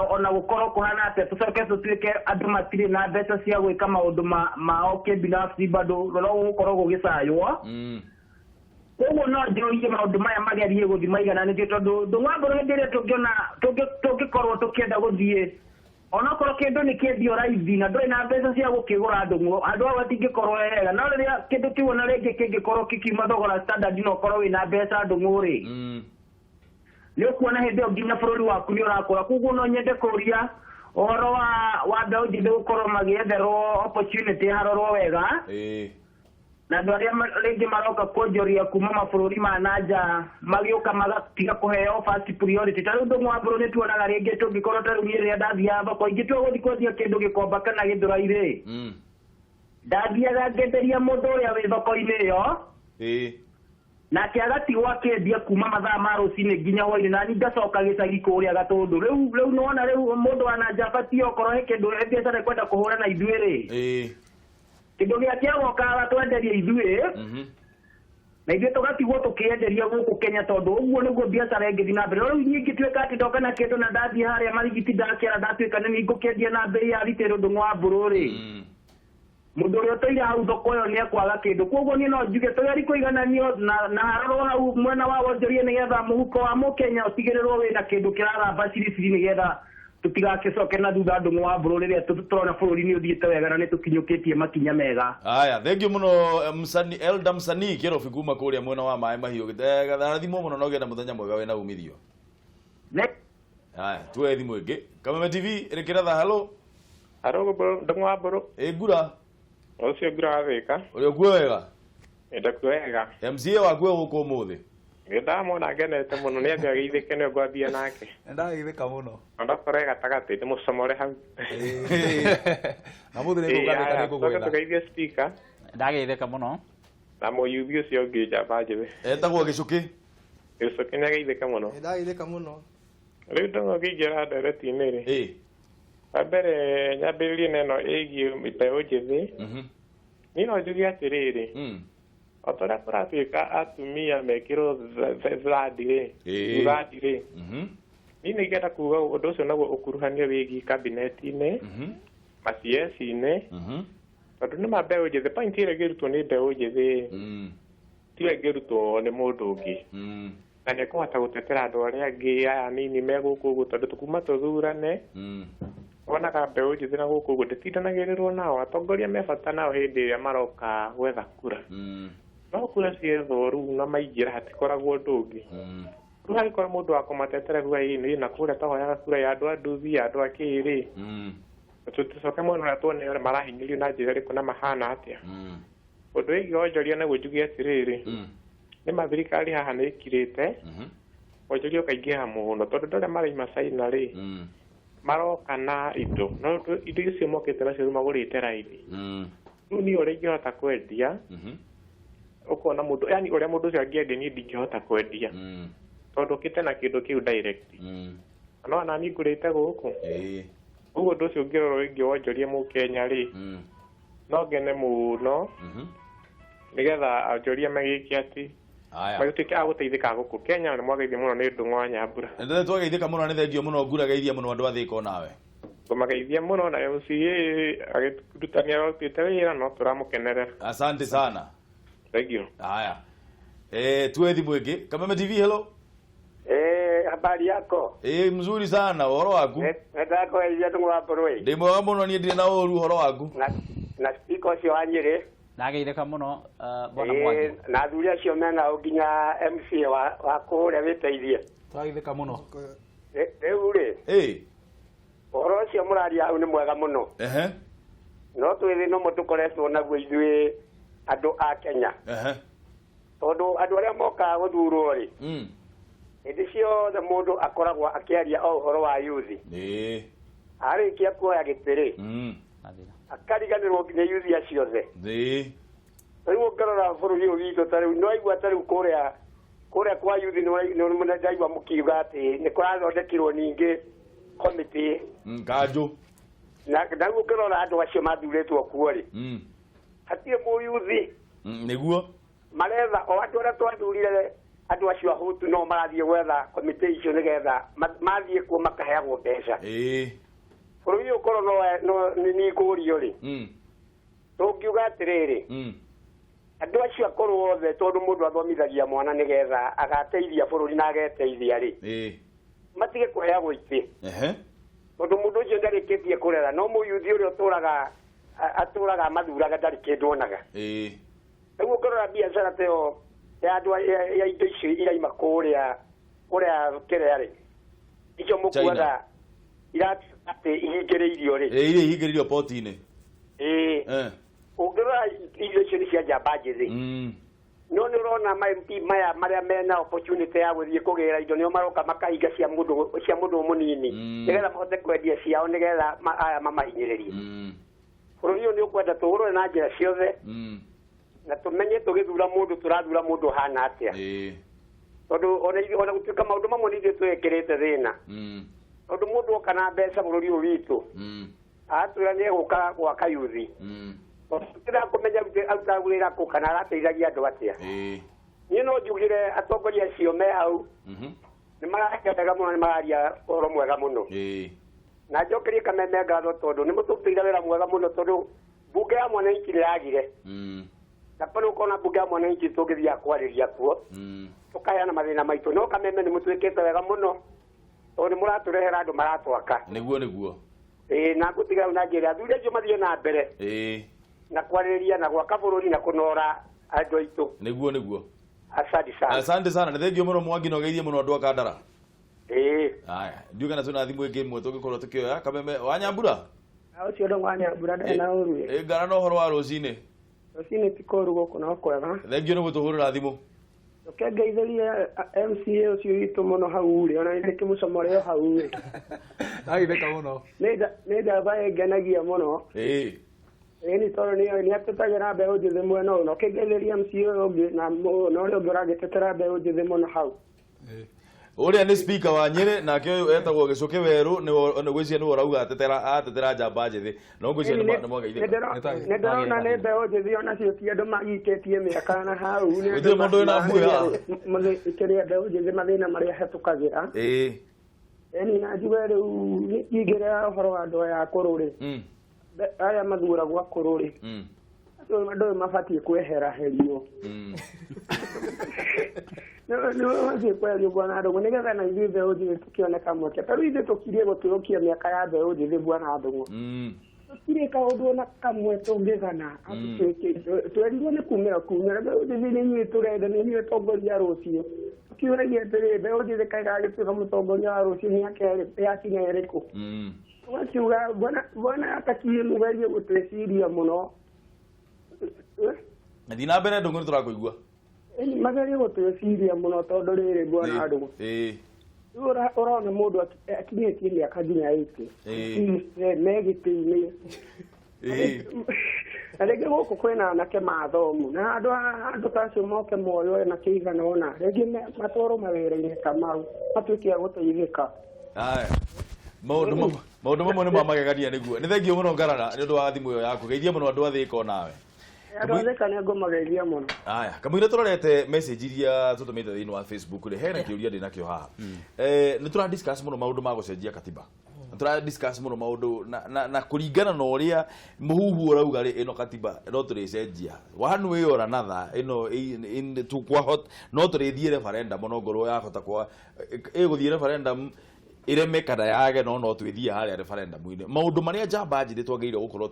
ona gũkorwo kũhana atĩa, tũcoke tũtuĩke andũ matirĩ na mbeca cia gwĩka maũndũ mao kĩbinafsi, bado no gũkorwo gũgĩcaywo. Koguo no njũrie maũndũ maya magerie gũthiĩ maigananĩtio, tondũ Ndũng'wa hĩndĩ ĩrĩa tũngĩona tũngĩkorwo tũkĩenda gũthiĩ Onokorwo kĩndũ nĩ kĩendio raithi na ndũrĩ na mbeca cia gũkĩgũra ndũng'ũ, andũ hau hatingĩkorwo hega. No rĩrĩa kĩndũ kĩu ona rĩngĩ kĩngĩkorwo kĩkiuma thogora standard na ũkorwo wĩna mbeca ndũng'ũ rĩ, nĩ ũkuona hĩndĩ ĩyo nginya bũrũri waku nĩ ũrakũra. Koguo no nyende kũria ũhoro wa mbeũ njĩthĩ gũkorwo magĩetherwo opportunity harorwo wega. Na andũ arĩa rĩngĩ maroka kuonjoria kuma mabũrũri ma na nja magĩũka magatiga kũheo first priority. Ta rĩu Ndũng'ũ wa Mbũrũ nĩ tuonaga rĩngĩ tũngĩkorwo ta rĩu niĩ rĩrĩa ndathiaga thoko ingĩtua gũthiĩ kwendia kĩndũ gĩkomba kana Gĩthũrai rĩ, ndathiaga ngenderia mũndũ ũrĩa wĩ thoko-inĩ ĩyo, nake agatigwo akĩendia kuma mathaa ma rũcinĩ nginya hwainĩ, na niĩ ngacoka gĩcagi kũrĩa Gatũndũ. Rĩu nĩwona rĩu mũndũ wa na nja abatiĩ okorwo he kĩndũ he biacara ĩkwenda kũhũra na ithuĩ rĩ, kĩndũ gĩake agoka agatwenderia ithuĩ, na ithuĩ tũgatigwo tũkĩenderia gũkũ Kenya, tondũ ũguo nĩguo biacara ĩngĩthiĩ na mbere. No rĩu niĩ ingĩtuĩka atĩ ndoka na kĩndũ na ndathiĩ harĩa marigiti ndakĩara ndatuĩka nĩ niĩ ngũkĩendia na mbei ya retail Ndũng'ũ wa Mbũrũ rĩ, mũndũ ũrĩa ũtũire hau thoko ĩyo nĩ ekwaga kĩndũ. Koguo niĩ no njuge tũgerie kũigananio na harorwo hau mwena wa wonjoria nĩgetha mũhuko wa mũkenya ũtigĩrĩrwo wĩna kĩndũ kĩraramba ciriciri nĩgetha tũtigagĩcoke na thutha Ndũng'ũ wa Mbũrũ rĩrĩa tũrona bũrũri nĩ ũthiĩte wega na nĩ tũkinyũkĩtie makinya mega. Aya, thank you mũno msanii Elda msanii Kĩrobi kuma kũrĩa mwena wa Maĩ Mahiũ. Rathimwo mũno na ũgĩe na mũthenya mwega wĩna umithio. Aya, tuoe thimũ ĩngĩ. Kameme TV ĩrĩkĩra hello. Hello Ndũng'ũ wa Mbũrũ. Ĩ ngura. Ũcio ngura wa Thĩka. Ũrĩa ũkuo wega? Ndakuo wega. MCA waku e gũkũ ũmũthĩ. Ndamwona ngenete mũno nĩ ambia geithĩke nĩ ngwambia nake. Ndageithĩka mũno. Ndakorwo e gatagatĩ ndĩmũcomore hau. Na mũthĩ nĩ ngũgathĩka nĩ ngũgwetha. Tũgeithie speaker. Ndageithĩka mũno. Na mũyuthi ũcio ũngĩ njamba njĩthĩ. Etagwo Gĩcũkĩ. Gĩcũkĩ nĩ ageithĩka mũno. Ndageithĩka mũno. Rĩu Ndũng'ũ ngĩingĩra ndereti-inĩ rĩ. Wa mbere nyambĩrĩrie na ĩno ĩgiĩ mbeũ njĩthĩ. Niĩ no njuge atĩrĩrĩ, o ta ũrĩa kũratuĩka atumia mekĩrwo thandi rĩ, thandi rĩ, niĩ nĩ ingĩenda kuga ũndũ ũcio naguo ũkuruhanio wĩgiĩ kabineti-inĩ, ma-CS-inĩ, tondũ nĩ ma mbeũ njĩthĩ, point ĩrĩa ĩngĩrutwo nĩ mbeũ njĩthĩ, tiyo ĩngĩrutwo nĩ mũndũ ũngĩ. Na nĩ ekũhota gũtetera andũ arĩa angĩ aya anini me gũkũ ũguo, tondũ tũkuma tũthurane, wonaga mbeũ njĩthĩ na gũkũ ũguo ndĩtindanagĩrĩrwo nao, atongoria me bata nao hĩndĩ ĩrĩa maroka gwetha kura. No kura ciethwo rĩu na maingĩra hatikoragwo ũndũ ũngĩ. Rĩu hangĩkorwo mũndũ wa kũmatetera kuga ĩĩ na kũrĩa twahoyaga kura ya andũ a nduthi, ya andũ a kĩĩ rĩ, tũcoke mwena ũrĩa tuone ũrĩa marahinyĩrĩrio na njĩra ĩrĩkũ na mahana atĩa. Ũndũ wĩgiĩ wonjoria naguo njuge atĩrĩrĩ, nĩ ma thirikari haha nĩ ĩkirĩte, wonjoria ũkaingĩha mũno, tondũ andũ arĩa maraima China rĩ, maroka na indo, no indo icio mokĩte nacio rĩu magũrĩte raithi. Rĩu niĩ ũrĩa ingĩhota kwendia, ũkona mũndũ, yani ũrĩa mũndũ ũcio angĩendia niĩ ndingĩhota kwendia, tondũ ũkĩte na kĩndũ kĩu direct. No ona niĩ ngũrĩte gũkũ. Ũguo ũndũ ũcio ũngĩrorwo wĩgiĩ wonjoria mũkenya rĩ, no ngene mũno, nĩgetha onjoria magĩke atĩ magĩtuĩke a gũteithĩka gũkũ Kenya. Nĩ mwageithio mũno nĩ Ndũng'ũ wa Nyambura. Nĩ twageithĩka mũno, nĩ thengio mũno ngura geithia mũno andũ a Thĩka onawe. Tũmageithia mũno na MCA agĩtutania arutĩte wĩra no tũramũkenerera. Asante sana. Thank you. Haya. Tuwe thimũ ĩngĩ. Kameme TV hello. Habari yako? Mzuri sana, ũhoro waku? Ndakwĩria Ndũng'ũ wa Mbũrũ. Ndĩ mwega mũno niĩ ndirĩ na ũru, ũhoro waku? Na speaker ũcio wa Nyĩrĩ. Ndageithĩka mũno bwana Mwangi. Na athuri acio mena nginya MCA wa kũrĩa wĩteithie. Twageithĩka mũno. Rĩu rĩ, ũhoro ũcio mũraria hau nĩ mwega mũno. No twĩ thĩna ũmwe tũkoretwo naguo ithuĩ andũ a Kenya. Tondũ andũ arĩa mokaga gũthurwo rĩ, hĩndĩ ciothe mũndũ akoragwo akĩaria o ũhoro wa yuthi. Arĩkia kuoya gĩtĩ rĩ, akariganĩrwo nginya yuthi acio othe. Rĩu ũngĩrora bũrũri ũyũ witũ ta rĩu, nĩwaigua ta rĩu kũrĩa kwa yuthi nĩndaigua mũkiuga atĩ nĩ kũrathondekirwo ningĩ komĩtĩ. Kanjũ. Na rĩu ũngĩrora andũ acio mathurĩtwo kuo rĩ, hatirĩ mũyuthi. Nĩguo. Maretha o andũ arĩa twathurire andũ acio ahũtu no marathiĩ gwetha komĩtĩ icio nĩgetha mathiĩ kuo makaheagwo mbeca. Bũrũri ũyũ ũkorwo no nĩ ngũrio rĩ, tũngiuga atĩrĩrĩ, andũ acio akũrũ othe, tondũ mũndũ athomithagia mwana nĩgetha agateithia bũrũri na ageteithia rĩ, matige kũheagwo itĩ. Tondũ mũndũ ũcio ndarĩkĩtie kũrera no mũyuthi ũrĩa ũtũraga atũraga amathuraga ndarĩ kĩndũ onaga. Rĩu ũngĩrora biacara ta ĩyo ya andũ ya indo icio iraima kũrĩa kũrĩa kĩrĩa rĩ icio mũkuaga atĩ ihingĩrĩirio rĩ. Iria ihingĩrĩirio poti-inĩ. Ũngĩrora irio icio nĩ cia njamba njĩthĩ. No nĩ ũrona ma MP maya marĩa mena opportunity ya gũthiĩ kũgĩra indo nĩo maroka makahinga cia mũndũ mũnini nĩgetha mahote kwendia ciao nĩgetha aya mamahinyĩrĩrie. Bũrũri ũyũ nĩ ũkwenda tũũrore na njĩra ciothe na tũmenye tũgĩthura mũndũ tũrathura mũndũ ũhana atĩa. Tondũ ona gũtuĩka maũndũ mamwe nĩ ithuĩ twĩkĩrĩte thĩna. Tondũ mũndũ oka na mbeca bũrũri ũyũ witũ atwĩra nĩ egũka gwaka yuthi. Tũtirenda kũmenya arutaga wĩra kũ kana arateithagia andũ atĩa. Niĩ no njugire atongoria acio me hau nĩ mararia wega mũno, nĩ mararia ũhoro mwega mũno. Na njokerie Kameme ngatho tondũ nĩ mũtũrutĩire wĩra mwega mũno tondũ mbunge ya mwananchi nĩ yagire. Na kwa nĩ ũkona mbunge ya mwananchi tũngĩthiaga kwarĩria kuo tũkaheana mathĩna maitũ, no Kameme nĩ mũtuĩkĩte wega mũno tondũ nĩ mũratũrehera andũ maratwaka. Nĩguo nĩguo. Na ngũtiga na njĩra athuri acio mathiĩ na mbere na kwarĩrĩria na gwaka bũrũri na kũnora andũ aitũ. Nĩguo nĩguo. Asante sana. Asante sana. Nĩ thengio mũno Mwangi na ũgeithie mũno andũ a Kandara. Aya, ndiũĩ kana twĩna thimũ ĩngĩ ĩmwe tũngĩkorwo tũkĩoya. Kameme wa Nyambura? Ũcio ndũ wa Nyambura ndarĩ na ũru. Ngara na ũhoro wa rũcinĩ. Rũcinĩ ti kũũru gũkũ no kwega. Thengio nĩ gũtũhũrĩra thimũ. Reke ngeithĩrie MCA ũcio witũ mũno hau rĩ, ona nĩ ndĩkĩmũcomore o hau rĩ. Agitheka mũno. Nĩ njamba ĩngenagia mũno. Ĩni tondũ nĩ atetagĩra mbeũ njĩthĩ mwena ũyũ, na ũkĩngeithĩria MCA ũyũ ũngĩ na ũrĩa ũngĩ ũragĩtetera mbeũ njĩthĩ mũno hau. Ũrĩa nĩ speaker wa Nyĩrĩ nake ũyũ etagwo Gĩcũkĩ Werũ nĩ gwĩciria nĩwe ũrauga atetera njamba njĩthĩ, no ngwĩciria nĩ mwageithĩka. Nĩ ndĩrona nĩ mbeũ njĩthĩ onacio ti andũ magikĩtie mĩaka na hau. Gũtirĩ mũndũ wĩna mbuĩ haha. Kĩrĩa mbeũ njĩthĩ mathĩna marĩa hetũkagĩra. Ĩni na njuge rĩu ingĩrĩa ũhoro wa andũ aya akũrũ rĩ, aya mathuragwo akũrũ rĩ, andũ aya mabatiĩ kweheraherio. Nĩ mabatiĩ kweherio bwana Ndũng'ũ nĩgetha na ithuĩ mbeũ njĩthĩ tũkĩone kamweke. Ta rĩu ithuĩ tũkirie gũtũrũkia mĩaka ya mbeũ njĩthĩ bwana Ndũng'ũ. Tũtirĩ kaũndũ ona kamwe tũngĩgana. Twerirwo nĩ kumĩra kumĩra mbeũ njĩthĩ nĩ inyuĩ tũrenda, nĩ inyuĩ atongoria a rũciũ. Tũkĩũragia atĩrĩ, mbeũ njĩthĩ kaĩ ĩgagĩtuĩka mũtongoria wa rũciũ mĩaka yakinya ĩrĩkũ? Ũgakiuga bwana atakiĩ mũgerie gũtwĩciria mũno. Thiĩ na mbere Ndũng'ũ nĩ tũrakũigua. Magerie gũtwĩciria mũno tondũ rĩrĩ bwana Ndũng'ũ. Rĩu ũrona mũndũ akinyĩtie mĩaka nginya 80. Me gĩtĩ-inĩ. Na rĩngĩ gũkũ kwĩna anake mathomu na andũ ta acio moke moywo na kĩigana ũna, rĩngĩ matwarwo mawĩra-inĩ ta mau matuĩke a gũteithĩka. Aya. Maũndũ mamwe nĩ ma magegania nĩguo. Nĩ thengio mũno Ngarana nĩ ũndũ wa thimũ ĩyo yaku. Geithia mũno andũ a Thĩka onawe. Andũ a Thĩka nĩ ngũmageithia mũno. Aya, kamũira tũrorete message iria tũtũmĩte thĩinĩ wa Facebook rĩ, hena kĩũria ndĩ nakĩo haha. Nĩ tũra discuss mũno maũndũ ma gũcenjia katiba. Nĩ tũra discuss mũno maũndũ na kũringana na ũrĩa mũhuhu ũrauga rĩ, ĩno katiba no tũrĩcenjia. One way or another, ĩno no tũrĩthiĩ referendum no ngorwo yahota kwa ĩgũthiĩ referendum ireme kana yage no no twĩthiĩ harĩa referendum-inĩ. Maũndũ marĩa njamba njĩthĩ twagĩrĩire gũkorwo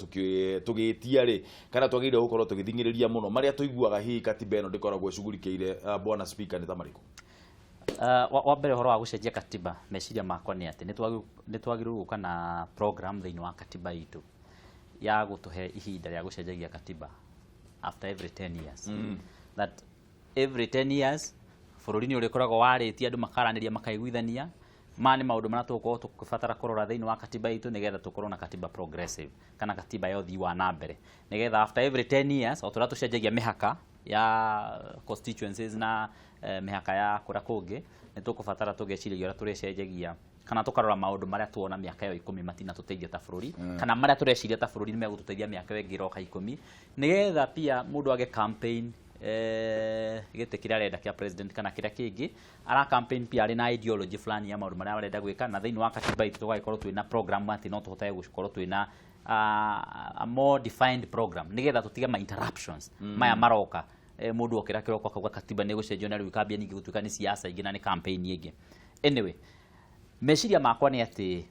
tũgĩtia rĩ, kana twagĩrĩire gũkorwo tũgĩthing'ĩrĩria mũno marĩa tũiguaga hihi katiba ĩno ndĩkoragwo ĩcugurikĩire bwana speaker nĩ ta marĩkũ? Wa mbere ũhoro wa gũcenjia katiba, meciria makwa nĩ atĩ nĩ twagĩrĩirwo gũka na program thĩinĩ wa katiba itũ ya gũtũhe ihinda rĩa gũcenjagia katiba after every 10 years. That every 10 years bũrũri nĩ ũrĩkoragwo warĩtie andũ makaranĩria makaiguithania ma nĩ maũndũ marĩa tũgũkorwo tũgĩbatara kũrora thĩinĩ wa katiba itũ nĩgetha tũkorwo na katiba progressive kana katiba ya ũthii wa na mbere nĩgetha after every 10 years o tũrĩa tũcenjagia mĩhaka ya constituencies na mĩhaka ya kũrĩa kũngĩ nĩ tũkũbatara tũgeciria ũrĩa tũrĩcenjagia kana tũkarora maũndũ marĩa tuona mĩaka ĩyo 10 matinatũteithia ta bũrũri kana marĩa tũreciria ta bũrũri nĩ megũtũteithia mĩaka ĩyo ĩngĩ ĩroka 10 nĩgetha pia mũndũ age campaign gĩtĩ kĩrĩa arenda kĩa president kana kĩrĩa kĩngĩ ara campaign pia arĩ na ideology fulani ya maũndũ marĩa arenda gwĩka na thĩinĩ wa katiba itũ tũgagĩkorwo twĩna program atĩ no tũhotage gũkorwo twĩna a more defined program nĩgetha tũtige ma interruptions maya maroka mũndũ okĩra kĩroko akauga katiba nĩ gũcenjio na rĩu ikambia ningĩ gũtuĩka nĩ siasa ingĩ na nĩ campaign ĩngĩ. Anyway, meciria makwa nĩ atĩ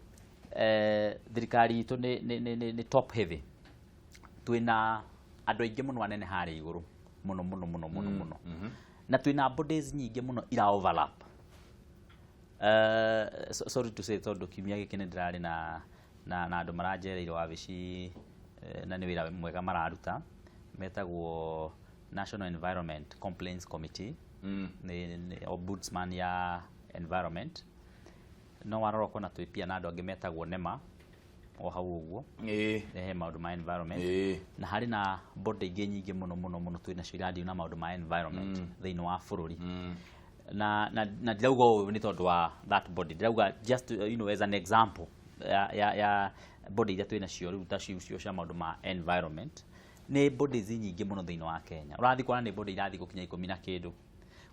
Thirikari itũ nĩ top heavy. Twĩna andũ aingĩ mũno anene harĩa igũrũ mũno mũno mũno mũno mũno, na twĩna bodies nyingĩ mũno ira overlap. So, sorry to say, tondũ kiumia gĩkĩ nĩ ndĩrarĩ na andũ maranjereire wabici, na nĩ wĩra mwega mararuta, metagwo National Environment Complaints Committee. Nĩ ombudsman ya environment. No warora ũkona twĩ pia na andũ angĩ metagwo NEMA o hau ũguo, he maũndũ ma environment. Na harĩ na body ingĩ nyingĩ mũno mũno mũno twĩ nacio iradeal na maũndũ ma environment thĩinĩ wa bũrũri. Na ndirauga ũũ nĩ tondũ wa that body, ndirauga just as an example ya body iria twĩ nacio rĩu ta cio cia maũndũ ma environment. Nĩ bodies nyingĩ mũno thĩinĩ wa Kenya, ũrathiĩ kuona nĩ body irathiĩ gũkinya 10 na kĩndũ.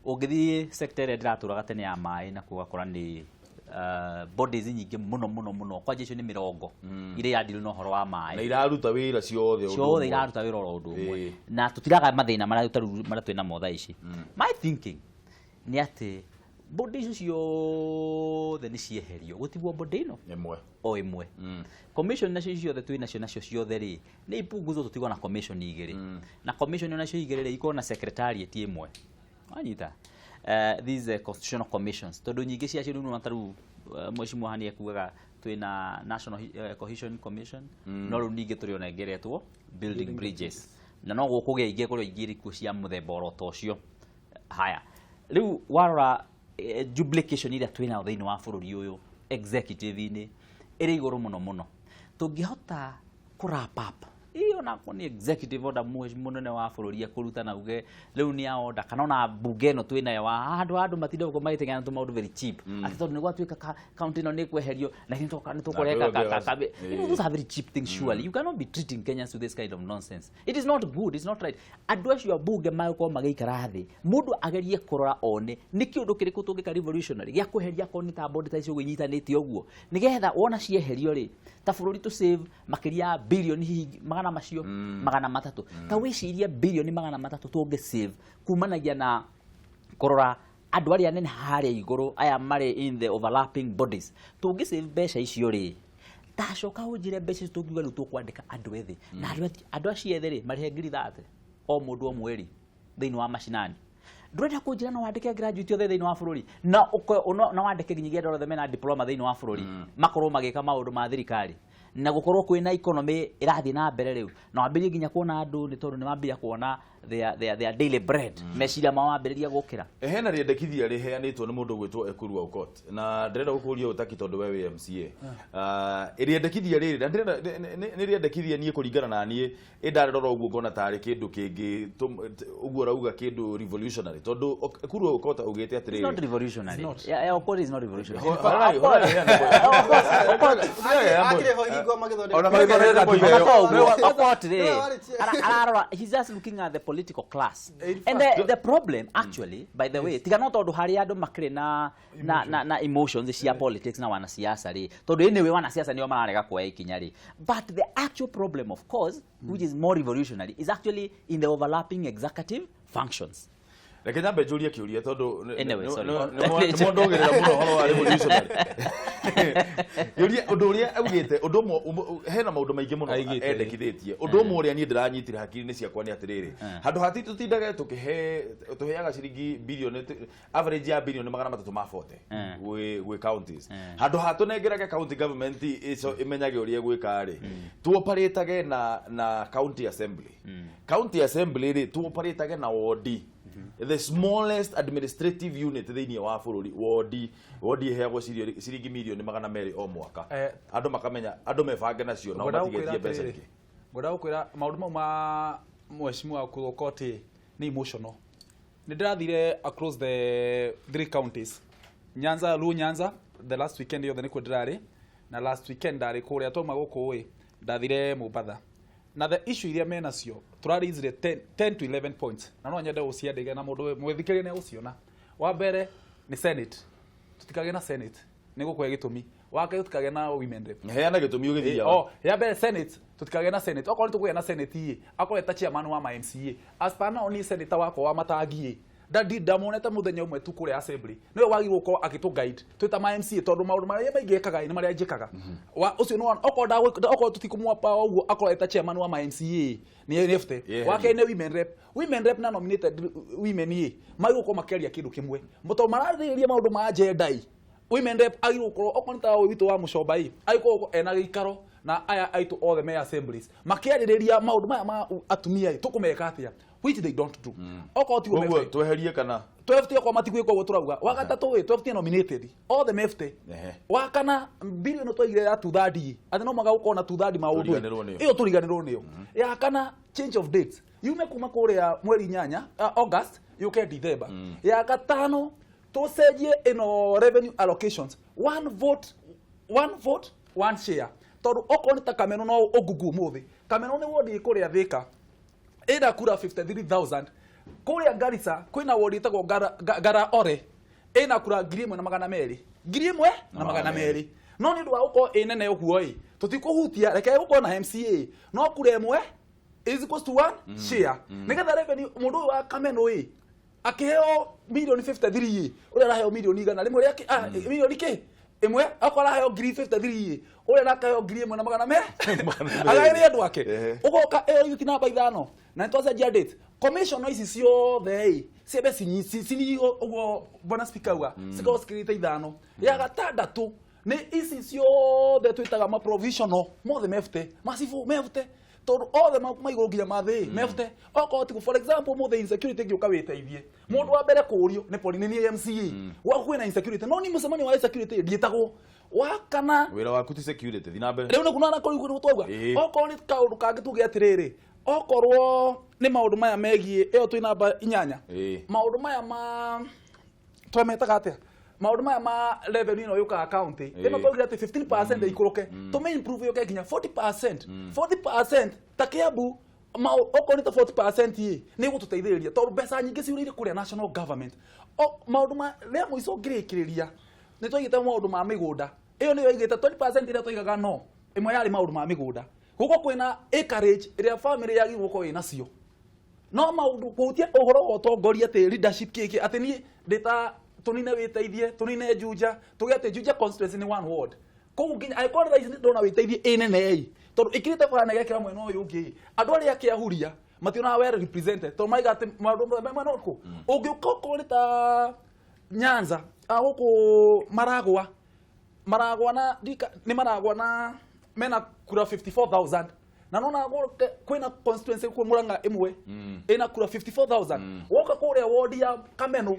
Ũngĩthiĩ sector ĩrĩa ndĩratũraga tene ya maĩ, na kuo ũgakora nĩ bodies nyingĩ mũno mũno mũno, kwanja icio nĩ 40 iria iradeal na ũhoro wa maĩ. Na iraruta wĩra ciothe ũndũ ciothe ũmwe. Iraruta wĩra oro ũndũ ũmwe. Na tũtiraga mathĩna marĩa tarĩu marĩa twĩ namo thaa ici. My thinking nĩ atĩ body icio ciothe nĩ cieherio, gũtigwo body ĩno ĩmwe o ĩmwe. Commission nacio ciothe twĩ nacio, nacio ciothe rĩ, nĩ ipunguzwo, tũtigwo na commission igĩrĩ, na commission nacio igĩrĩ rĩ, ikorwo na secretariat ĩmwe. Wanyita, these constitutional commissions, tondũ nyingĩ ciacio rĩu nĩwona ta rĩu mheshimiwa hani ekugaga twĩna National Cohesion Commission, no rĩu ningĩ tũrĩ ona ĩngĩ ĩretwo Building Bridges, na no gũkũgĩa ingĩ kũrĩa ingĩ irĩ kuo cia mũthemba oro ta ũcio. Haya, rĩu warora duplication iria twĩnayo thĩinĩ wa bũrũri ũyũ executive-inĩ ĩrĩ igũrũ mũno mũno. Tũngĩhota kũ wrap up ĩyo nako nĩ executive order mũnene wa bũrũri ekũruta na uge rĩu nĩ a order, kana ona mbunge ĩno twĩnayo wa handũ andũ matinde gũkũ magĩteng'era tũmaũndũ very cheap, atĩ tondũ nĩ gwatuĩka county ĩno nĩ ĩkweherio na nĩ tũkũreka those are very cheap things. Surely you cannot be treating Kenyans with this kind of nonsense. It is not good, it's not right. Andũ acio a mbunge magĩkorwo magĩikara thĩ, mũndũ agerie kũrora one nĩ kĩũndũ kĩrĩkũ tũngĩka revolutionary gĩa kweheria akorwo nĩ ta body ta icio ũguo inyitanĩte ũguo, nĩgetha wona cieherio rĩ, ta bũrũri tũ save makĩria ya bilioni hihi magana macio 300. Ta wĩcirie bilioni 300 tũngĩ save kumanagia na kũrora andũ arĩa anene harĩa igũrũ aya marĩ in the overlapping bodies. Tũngĩ save mbeca icio rĩ, tacoka ũnjĩre mbeca icio tũngiuga rĩu tũkwandĩka andũ ethĩ, na andũ acio ethĩ rĩ, marĩhe 30,000 o mũndũ o mweri thĩinĩ wa macinani. Ndũrenda kũnjĩra no wandĩke graduate othe thĩinĩ wa bũrũri na wandĩke nginyagia andũ othe mena diploma thĩinĩ wa bũrũri makorwo magĩka maũndũ ma thirikari, na gũkorwo kwĩna economy ĩrathiĩ na mbere rĩu, na wambĩrĩrie nginya kuona andũ nĩ tondũ nĩ wambĩrĩria kuona their daily bread, meciria mao wambĩrĩria gũkĩra. Hena rĩendekithia rĩheanĩtwo nĩ mũndũ ũgwĩtwo Ekuru Aukot, na ndĩrenda gũkũria ũtaki tondũ we wĩ MCA. Rĩendekithia rĩrĩ na ndĩrenda nĩ rĩendekithia niĩ kũringana na niĩ ĩndarĩrora ũguo ngona tarĩ kĩndũ kĩngĩ ũguo ũrauga kĩndũ revolutionary, tondũ Ekuru Aukot augĩte It's not atĩrĩrĩ revolutionary. It's not. Yeah, Aukot is not revolutionary. Akĩrĩ ho hingo magĩthondeka. Ona magĩthondeka Ona iheo. to ũguo, Aukot rĩ, Nĩwe warĩ ararora, he's just looking at the political class. In And the problem actually, by the way, tiga no tondũ harĩ andũ makĩrĩ na emotions cia politics na wanasiasa rĩ, tondũ anyway wanasiasa nĩo mararega kuoya ikinya rĩ. But the actual problem, of course, which is more revolutionary, is actually in the overlapping executive functions. Reke nyambe njũrie kĩũria tondũ Anyway, sorry. Nĩ mwandũgĩrĩra mũno ũhoro wa revolutionary. Kĩũria, ũndũ ũrĩa augĩte, ũndũ ũmwe hena maũndũ maingĩ mũno Aigĩte. endekithĩtie. Ũndũ ũmwe ũrĩa niĩ ndĩranyitire hakiri-inĩ ciakwa nĩ atĩrĩrĩ, handũ ha tũtindage tũkĩhe tũheaga ciringi bilioni average ya bilioni 340 gwĩ counties, handũ ha tũnengerage county government ico imenyage ũrĩa ĩgwĩka rĩ, tuoparĩtage na county assembly. County assembly rĩ, tuoparĩtage na wodi, the smallest administrative unit thĩinĩ wa bũrũri, wodi. Wodi ĩheagwo ciringi milioni 200 o mwaka, andũ makamenya, andũ mebange nacio nao Ngwenda matigetie gũkwĩra mbeca atĩrĩrĩ, ingĩ. Ngwenda gũkwĩra maũndũ mau ma mheshimiwa Aukot nĩ emotional. Nĩ ndĩrathire across the three counties, Nyanza, Luo Nyanza, the last weekend yothe nĩkuo ndĩrarĩ, na last weekend ndarĩ kũrĩa twauma gũkũ ĩ ndathire Mombatha, na the issue iria menacio tũraraisire 10 to 11 points, na no nyende gũciandĩke na mũndũ mwĩthikĩrĩria nĩ egũciona. Wa mbere nĩ Senate, tũtikagĩe na Senate, nĩ gũkũhe gĩtũmi. Wa kerĩ, tũtikagĩe na women rep. Heana gĩtũmi ũgĩthiaga. Oh, ya mbere Senate, tũtikagĩe na Senate. Okorwo nĩ tũkũgĩa na Senate ĩ, akorwo eta chairman wa ma MCA. As per now, niĩ senator wakwa wa Matangi ĩ, Ndamonete muthenya ũmwe tu kũrĩa assembly nĩwe wagĩrĩirwo gũkorwo agĩtũ guide twĩ ta ma MCA tondũ maũndũ marĩa maingĩ ekaga nĩ marĩa njĩkaga. Ũcio nĩ okorwo tũtikũmwapa ũguo akorwo eta chairman wa ma MCA nĩ efte. Wa kerĩ nĩ women rep. Women rep na nominated women ĩ magĩrĩirwo gũkorwo makĩaria kĩndũ kĩmwe tondũ mararĩrĩria maũndũ ma agenda ĩ. Women rep agĩrĩirwo gũkorwo okorwo nĩ ta ũyũ witũ wa Mũcomba ĩ agĩrĩirwo gũkorwo ena gĩikaro na aya aitũ othe me assemblies makĩarĩrĩria maũndũ maya ma atumia ĩ tũkũmeka atĩa, which they don't do. Okorwo tiguo Koguo tweherie kana twefte okorwo matigwĩka ũguo tũrauga. Wa gatatũ ĩ twefte nominated othe mefte. Wa kana bill ĩno twaigire ya 230 atĩ no mũhaka gũkorwo na 230 maũndũ ĩyo tũriganĩrwo nĩyo. Ya kana change of dates yume kuma kũrĩa mweri 8 August yũke December. Ya gatano tũcenjie ĩno revenue allocations, one vote one vote one share, tondũ okorwo nĩ ta Kameno no ũngungu ũmũthĩ Kameno nĩ wodi kũrĩa Thika ĩna kura 53,000, kũrĩa Garissa kwĩna wodi ĩtagwo Gara Ore ĩna kura 1,200, 1,200, no nĩ ũndũ wa gũkorwo ĩ nene ũguo ĩ tũtikũhutia, reke gũkorwo na MCA no kura ĩmwe is equals to one share, nĩgetha revenue mũndũ ũyũ wa Kameno ĩ akĩheo milioni 53 ĩ ũrĩa araheo milioni 100 rĩa milioni kĩ ĩmwe akorwo araheo ngiri 53 ĩ ũrĩa arakaheo 1,200 agaĩre andũ ake. Ũgoka ĩyo ithuĩ ti namba 5 na nĩtwacenjia date commission ici ciothe ĩ ciambe cinihio ũguo bwana speaker auga cikorwo cikĩrĩte 5. Ya gatandatũ nĩ ici ciothe twĩtaga ma provisional mothe mefte macibũ mefte tondũ othe ma igũrũ nginya ma thĩ mefte. Okorwo tiguo for example mũthĩ insecurity ĩngĩũka wĩteithie mũndũ wa mbere kũũrio nĩ poli nĩ MCA gwaku kwĩna insecurity no ni mũcemanio wa insecurity ndiĩtagwo. Wa kana wĩra waku ti security thiĩ na mbere rĩu nĩguo na kũu twauga. Okorwo nĩ kaũndũ kangĩ tuge atĩrĩrĩ okorwo nĩ maũndũ maya megiĩ ĩyo twĩ namba 8 maũndũ maya ma twametaga atĩa maũndũ maya ma revenue ĩno yũkaga county ĩno twaugire atĩ 15% ĩikũrũke tũme improve yũke nginya 40%. 40% ta Kiambu okorwo nĩ ta 40% ĩ nĩ ĩgũtũteithĩrĩria tondũ mbeca nyingĩ ciurĩire kũrĩa national government. Maũndũ ma rĩa mũico ngĩrĩkĩrĩria nĩ twaigĩte maũndũ ma mĩgũnda ĩyo nĩyo ĩigĩte 20% ĩrĩa twaigaga no ĩmwe yarĩ maũndũ ma mĩgũnda gũkũ kwĩna acreage ĩrĩa family yagĩrĩirwo gũkorwo ĩnacio no maũndũ kũhutia ũhoro wa ũtongoria atĩ leadership kĩkĩ atĩ niĩ ndĩta tũnine wĩteithie tũnine Juja tuge atĩ Juja constituency nĩ one ward koguo nginya angĩkorwo thaa ici ndĩrona wĩteithie ĩ nene ĩ tondũ ĩkĩrĩte bara na ĩgekĩra mwena ũyũ ũngĩ andũ arĩa akĩahuria mationaga well represented tondũ maiga atĩ maũndũ mwena ũrĩkũ ũngĩũka okorwo nĩ ta Nyanza gũkũ Maragwa na nĩ Maragwa na mena kura 54,000 na nona kwĩna constituency kũ Murang'a ĩmwe ĩna kura 54,000 woka kũrĩa wodi ya Kameno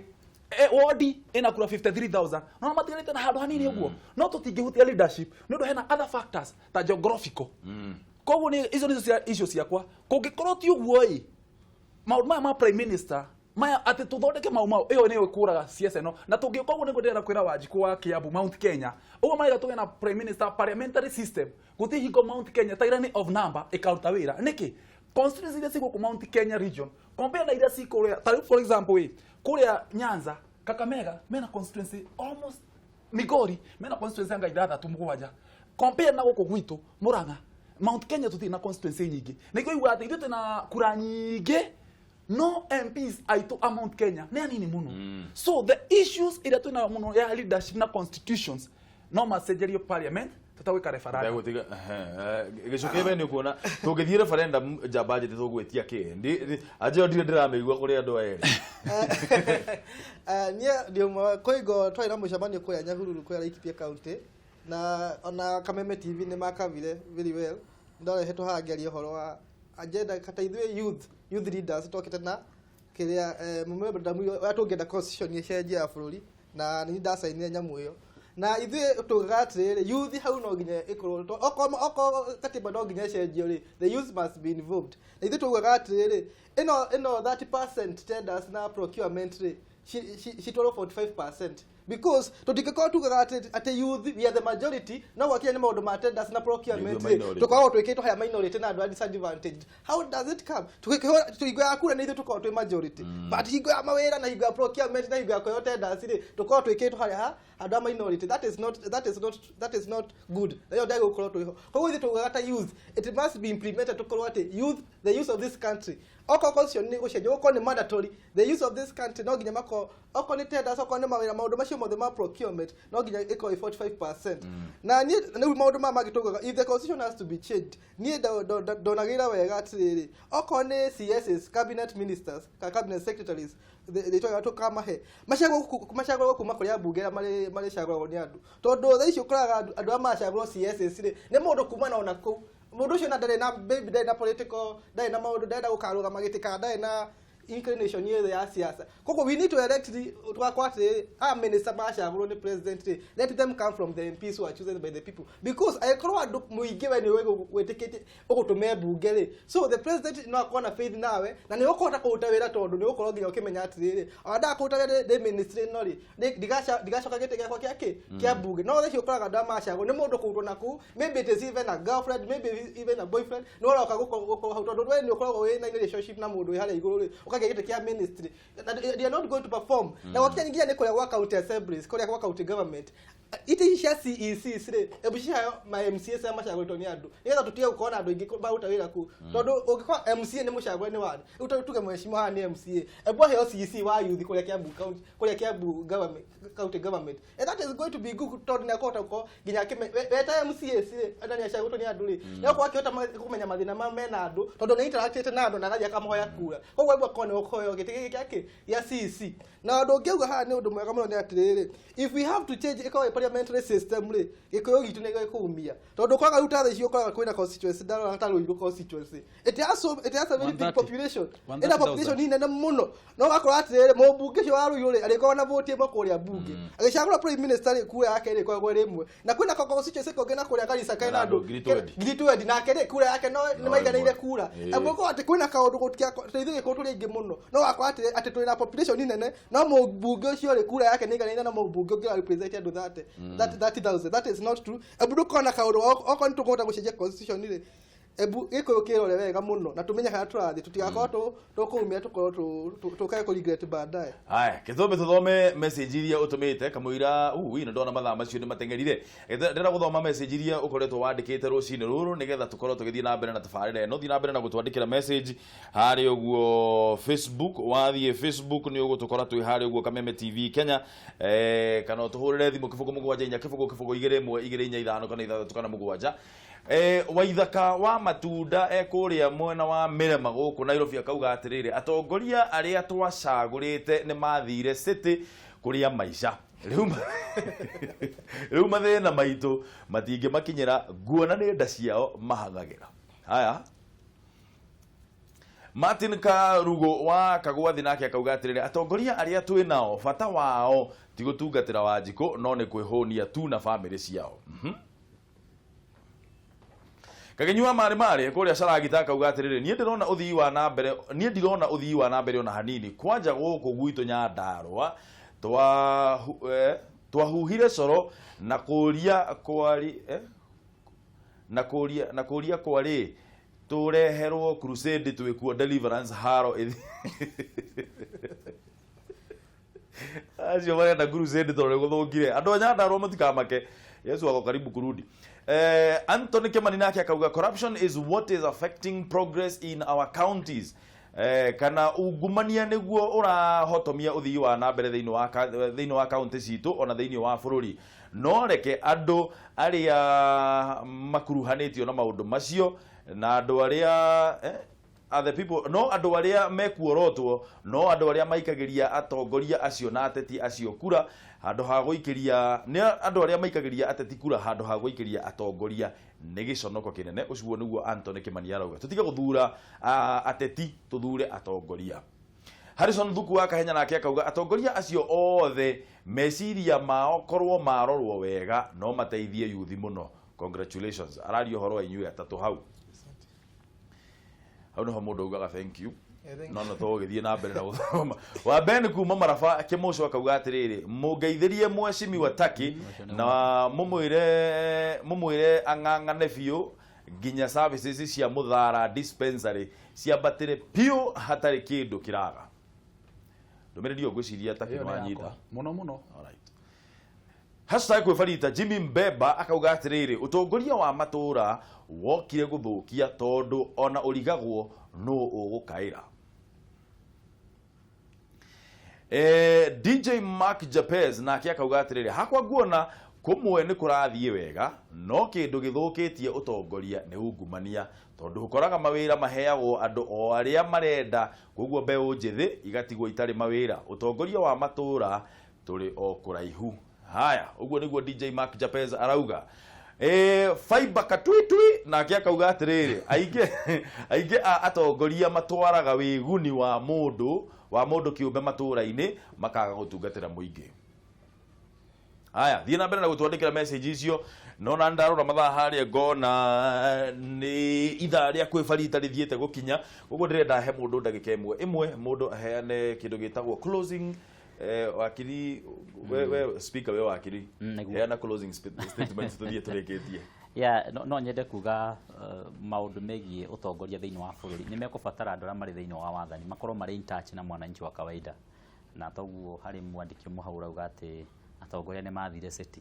wodi ĩna kura 53,000 no matigarĩte na handũ hanini ũguo no tũtingĩhutia leadership nĩ ũndũ hena other factors ta geographical. Koguo nĩ icio nĩcio icio ciakwa kũngĩkorwo ti ũguo ĩ maũndũ maya ma prime minister maya atĩ tũthondeke mau mau ĩyo nĩyo ĩkũraga ciaca ĩno na tũngĩũka ũguo nĩguo ndĩrenda kwĩra Wanjikũ wa Kiambu Mount Kenya ũguo maraiga tũgĩe na prime minister parliamentary system gũtirĩ hingo Mount Kenya tyranny of number ĩkaruta wĩra nĩkĩ constituency iria ci gũkũ Mount Kenya region compare na iria ci kũrĩa ta rĩu for example ĩ kũrĩa Nyanza Kakamega mena constituency almost Migori mena constituency anga 6 7 compare na gũkũ gwitũ Murang'a Mount Kenya tũtirĩ na constituency nyingĩ nĩkĩo igua atĩ ithuĩ twĩna kura nyingĩ no MPs aitũ a Mount Kenya nĩ anini mũno. So the issues iria twĩnayo mũno ya leadership na constitutions no macenjerio parliament tũtagwĩka referendum. Gĩcoke be nĩ ũkuona tũngĩthiĩ referendum njamba njĩthĩ tũgwĩtia kĩ anjĩo ndirĩ ndĩramĩigua kũrĩ andũ aya erĩ. Niĩ ndĩ ũmwe kũingo twarĩ na mũcemanio kũrĩa Nyahururu kũrĩa Laikipia County na ona Kameme TV nĩ makavire very well ndarehetwo haha ngĩaria ũhoro wa agenda kata ithuĩ youth leaders tokĩte na kĩrĩa memorandum ũrĩa tũngĩenda constitution ĩcenjie ya bũrũri na nĩ ndacainire nyamũ ĩyo na ithuĩ tugaga atĩrĩrĩ youth hau no nginya ĩkorwo okorwo katiba no nginya ĩcenjio rĩ the youth must be involved na ithuĩ tugaga atĩrĩrĩ ĩno 30% tenders na procurement rĩ citwarwo 45% Because tũtingĩkorwo tugaga atĩ youth we are the majority, no gwakinya nĩ maũndũ ma tenders na procurement Nĩguo rĩ, minority. tũkoragwo twĩkĩtwo haya minority na andũ a disadvantaged. How does it come? Tũgĩkĩhũra hingo ya kura nĩ ithuĩ tũkoragwo twĩ majority, but hingo ya mawĩra na hingo ya procurement na hingo ya kũheo tenders rĩ, tũkoragwo twĩkĩtwo harĩa ha andũ a minority. That is not good. Na ĩyo ndagĩgũkorwo twĩho. Koguo ithuĩ tugaga ta youth it must be implemented, tũkorwo atĩ youth, the youth of this country, okorwo constitution nĩ gũcenjio, okorwo nĩ mandatory, the youth of this country no nginya makorwo, okorwo nĩ tenders, okorwo nĩ mawĩra, maũndũ macio mothe ma procurement, no nginya ĩkorwo ĩ 45%. Na niĩ rĩu maũndũ maya mangĩ tugaga, if the constitution has to be changed, niĩ ndonagĩra wega atĩrĩrĩ, okorwo nĩ CSs, cabinet ministers ka cabinet secretaries, rĩtwa rĩrĩa tũkamahe macagũrwo kuma kũrĩ ambunge arĩa marĩcagũragwo nĩ andũ, tondũ thaa ici ũkoraga andũ arĩa maracagũrwo CSs rĩ, nĩ mũndũ kuma na ona kũu, mũndũ ũcio na ndarĩ na maybe ndarĩ na political, ndarĩ na maũndũ, ndarenda gũkarũgama gĩtĩ kana ndarĩ na inclination yothe ya siasa. Koguo we need to elect, tũgakorwo atĩrĩrĩ, aya minister macagũrwo nĩ president rĩ, let them come from the MPs who are chosen by the people, because angĩkorwo andũ mũingĩ we nĩ wĩtĩkĩtie ũgũtũme mbunge rĩ, so the president no akorwo na faith nawe na nĩ ũkũhota kũruta wĩra, tondũ nĩ ũgũkorwo nginya ũkĩmenya atĩrĩrĩ, ona ndaga kũruta wĩra ndĩ ministry ĩno rĩ, ndigacoka gĩtĩ gĩakwa kĩa kĩ kĩa mbunge. No thaa ici ũkoraga andũ aya macagũrwo nĩ mũndũ kũrutwo na kũu, maybe it is even a girlfriend, maybe even a boyfriend, nĩ ũroka gũkorwo hau, tondũ we nĩ ũkoragwo wĩ na relationship na mũndũ wĩ harĩa igũrũ rĩ, ũkagĩa gĩtĩ kĩa ministry. Na they are not going to perform. Na gwakinya nginya nĩ kũrĩa gwa county assemblies, kũrĩa gwa county government, itĩ ici cia CECs rĩ, ebu ciheo ma MCAs arĩa macagũrĩtwo nĩ andũ, nĩgetha tũtige gũkorwo na andũ aingĩ maruta wĩra kũu, tondũ ũngĩkorwo MCA nĩ mũcagũre nĩ ward, rĩu ta tuge mheshimiwa haha nĩ MCA, ebu aheo CEC wa youth kũrĩa Kiambu county, kũrĩa Kiambu government, county government, and that is going to be good, tondũ nĩ akũhota gũkorwo nginya we ta MCAs rĩ, na nĩ acagũrĩtwo nĩ andũ rĩ, nĩ akorwo akĩhota kũmenya mathĩna ma mena andũ, tondũ nĩ interactĩte na andũ na agathiĩ akamahoya kura. Koguo ebu akorwo nĩ ũkũheo gĩtĩ gĩkĩ gĩa kĩ gĩa CEC. Na ũndũ ũngĩauga haha nĩ ũndũ mwega mũno nĩ atĩrĩrĩ, if we have to change ĩkorwo ĩ parliamentary system rĩ, Gĩkũyũ gitũ nĩ gĩkũumia, tondũ ũkoraga rĩu ta thaa ici ũkoraga kwĩna constituency, ndarora ta Ruiru constituency, it has a very big 130. population, ĩna 130,000. population nene mũno, no ũgakora atĩrĩrĩ, mũmbunge ũcio wa Ruiru rĩ, arĩkorwo na voti ĩmwe kũrĩa mbunge, agĩcagũra prime minister rĩ, kura yake rĩ ĩkoragwo ĩrĩ ĩmwe, na kwĩna constituency kũngĩ na kũrĩa Garissa kena Kena andũ andũ 20,000. 20,000, nake rĩ, kura yake no nĩ No maiganĩire ĩmwe. kura. Ebu ũkorwo atĩ kwĩna kaũndũ gũteithia Gĩkũyũ tũrĩ aingĩ mũno, no wakora atĩ twĩna population nene, no mũmbunge ũcio rĩ, kura yake nĩ iganĩire na mũmbunge ũngĩ represent andũ 30 30,000. That is not true. Ebu ndũkona kaũndũ okorwo nĩ tũkũhota gũcenjia constitution rĩ, ebu Gĩkũyũ kĩrore wega mũno na tũmenye harĩa tũrathiĩ, tũtigakorwo tũkũumia tũkorwo tũkae kũ regret baadaye. Haya, kĩthũmbe tũthome message iria ũtũmĩte kamũira ui, nĩ ndona mathaa macio nĩ mateng'erire. Ndĩrenda gũthoma message iria ũkoretwo wandĩkĩte rũcinĩ rũrũ, nĩgetha tũkorwo tũgĩthiĩ na mbere na tabarĩra ĩno. Thiĩ na mbere na gũtwandĩkĩra message harĩa ũguo Facebook. Wathiĩ Facebook nĩ ũgũtũkora twĩ harĩa ũguo Kameme TV Kenya, kana ũtũhũrĩre thimũ 074 0 0 2 1 2 4 5 kana 6 kana 7. Waithaka wa Matunda ekũrĩa mwena wa Mĩrema gũkũ Nairobi akauga atĩrĩrĩ, atongoria arĩa twacagũrĩte nĩ mathire city kũrĩa maica rĩu mathĩna maitũ matingĩmakinyĩra, nguona nĩ nda ciao mahang'agĩra. Haya, Martin Karugo wa Kagwathi nake akauga atĩrĩrĩ, atongoria arĩa twĩ nao bata wao ti gũtungatĩra Wanjikũ no nĩ kwĩhũnia tu na bamĩrĩ ciao. Kagenyua marĩ marĩ kũrĩa Caragita akauga atĩrĩrĩ, niĩ ndĩrona ũthii wa na mbere, niĩ ndirona ũthii wa na mbere ona hanini, kwanja gũkũ gwitũ Nyandarũa twahuhire coro na kũria kwari na kũria kwarĩ tũreherwo crusade twĩkuo deliverance haro ĩthi acio marenda crusade tondũ nĩ gũthũkire. Andũ a Nyandarũa mũtikamake, Yesu ako karibu kurudi. Anthony Kimani nake akauga, "Corruption is what is affecting progress in our counties." Kana ungumania nĩguo ũrahotomia ũthii wa na mbere thĩinĩ wa kaunti citũ ona thĩinĩ wa bũrũri. No reke andũ arĩa makuruhanĩtio na maũndũ macio na andũ arĩa are the people, no andũ arĩa mekuorotwo, no andũ arĩa maikagĩria atongoria acio na ateti acio kura handũ ha gũikĩria, nĩ andũ arĩa maikagĩria ateti kura handũ ha gũikĩria atongoria, nĩ gĩconoko kĩnene. Ũcio nĩguo Anthony Kimani arauga, tũtige gũthura ateti, tũthure atongoria. Harrison Thuku wa Kahenya nake akauga, atongoria acio othe meciria mao korwo marorwo wega no mateithie yuthi mũno. Congratulations. Araria ũhoro wa inyuĩ atatũ hau. Hau niho mũndũ augaga thank you. No no tũgũgĩthiĩ na mbere na gũthoma. Wa Ben kuma Maraba Kĩmũco akauga atĩrĩrĩ, mũngeithĩrie mheshimiwa Taki na mũmwĩre mũmwĩre ang'ang'ane biũ nginya services cia Mũthara dispensary ciambatĩre biũ hatarĩ kĩndũ kĩraga. Ndũmĩrĩri ĩyo ngwĩciria Taki Ĩyo nĩ nĩ wanyita. yakwa. Mũno mũno. Alright. Hashtag kwĩ Farita Jimmy Mbemba akauga atĩrĩrĩ, ũtongoria wa matũra wokire gũthũkia tondũ ona ũrigagwo nũ ũgũkaĩra. DJ Mark Japez nake akauga atĩrĩrĩ, hakwa nguona kũmwe nĩ kũrathiĩ wega no kĩndũ gĩthũkĩtie ũtongoria nĩ ungumania tondũ ũkoraga mawĩra maheagwo andũ o arĩa marenda, koguo mbeũ njĩthĩ igatigwo itarĩ mawĩra. Ũtongoria wa matũra tũrĩ o kũraihu. Haya, ũguo nĩguo DJ Mark Japez arauga. Fiber Katwitwi nake akauga atĩrĩrĩ, aingĩ aingĩ a atongoria matwaraga wĩguni wa mũndũ kĩũmbe matũra-inĩ makaga gũtungatĩra mũingĩ. Haya, thiĩ na mbere na gũtwandĩkĩra message icio. No na ndarora mathaa harĩa ngona nĩ ithaa rĩa kwĩbarita rĩthiĩte gũkinya, koguo ndĩrenda he mũndũ ndagĩka ĩmwe ĩmwe mũndũ aheane kĩndũ gĩtagwo closing. Wakiri we speaker we wakiri, heana closing statement tũthiĩ tũrĩkĩtie. Yeah, no nyende kuga maũndũ megiĩ ũtongoria thĩinĩ wa bũrũri nĩ mekũbatara andũ arĩa marĩ thĩinĩ wa wathani makorwo marĩ in touch na mwananchi wa kawaida, na toguo harĩ mwandĩki ũmwe hau ũrauga atĩ atongoria nĩ mathire city,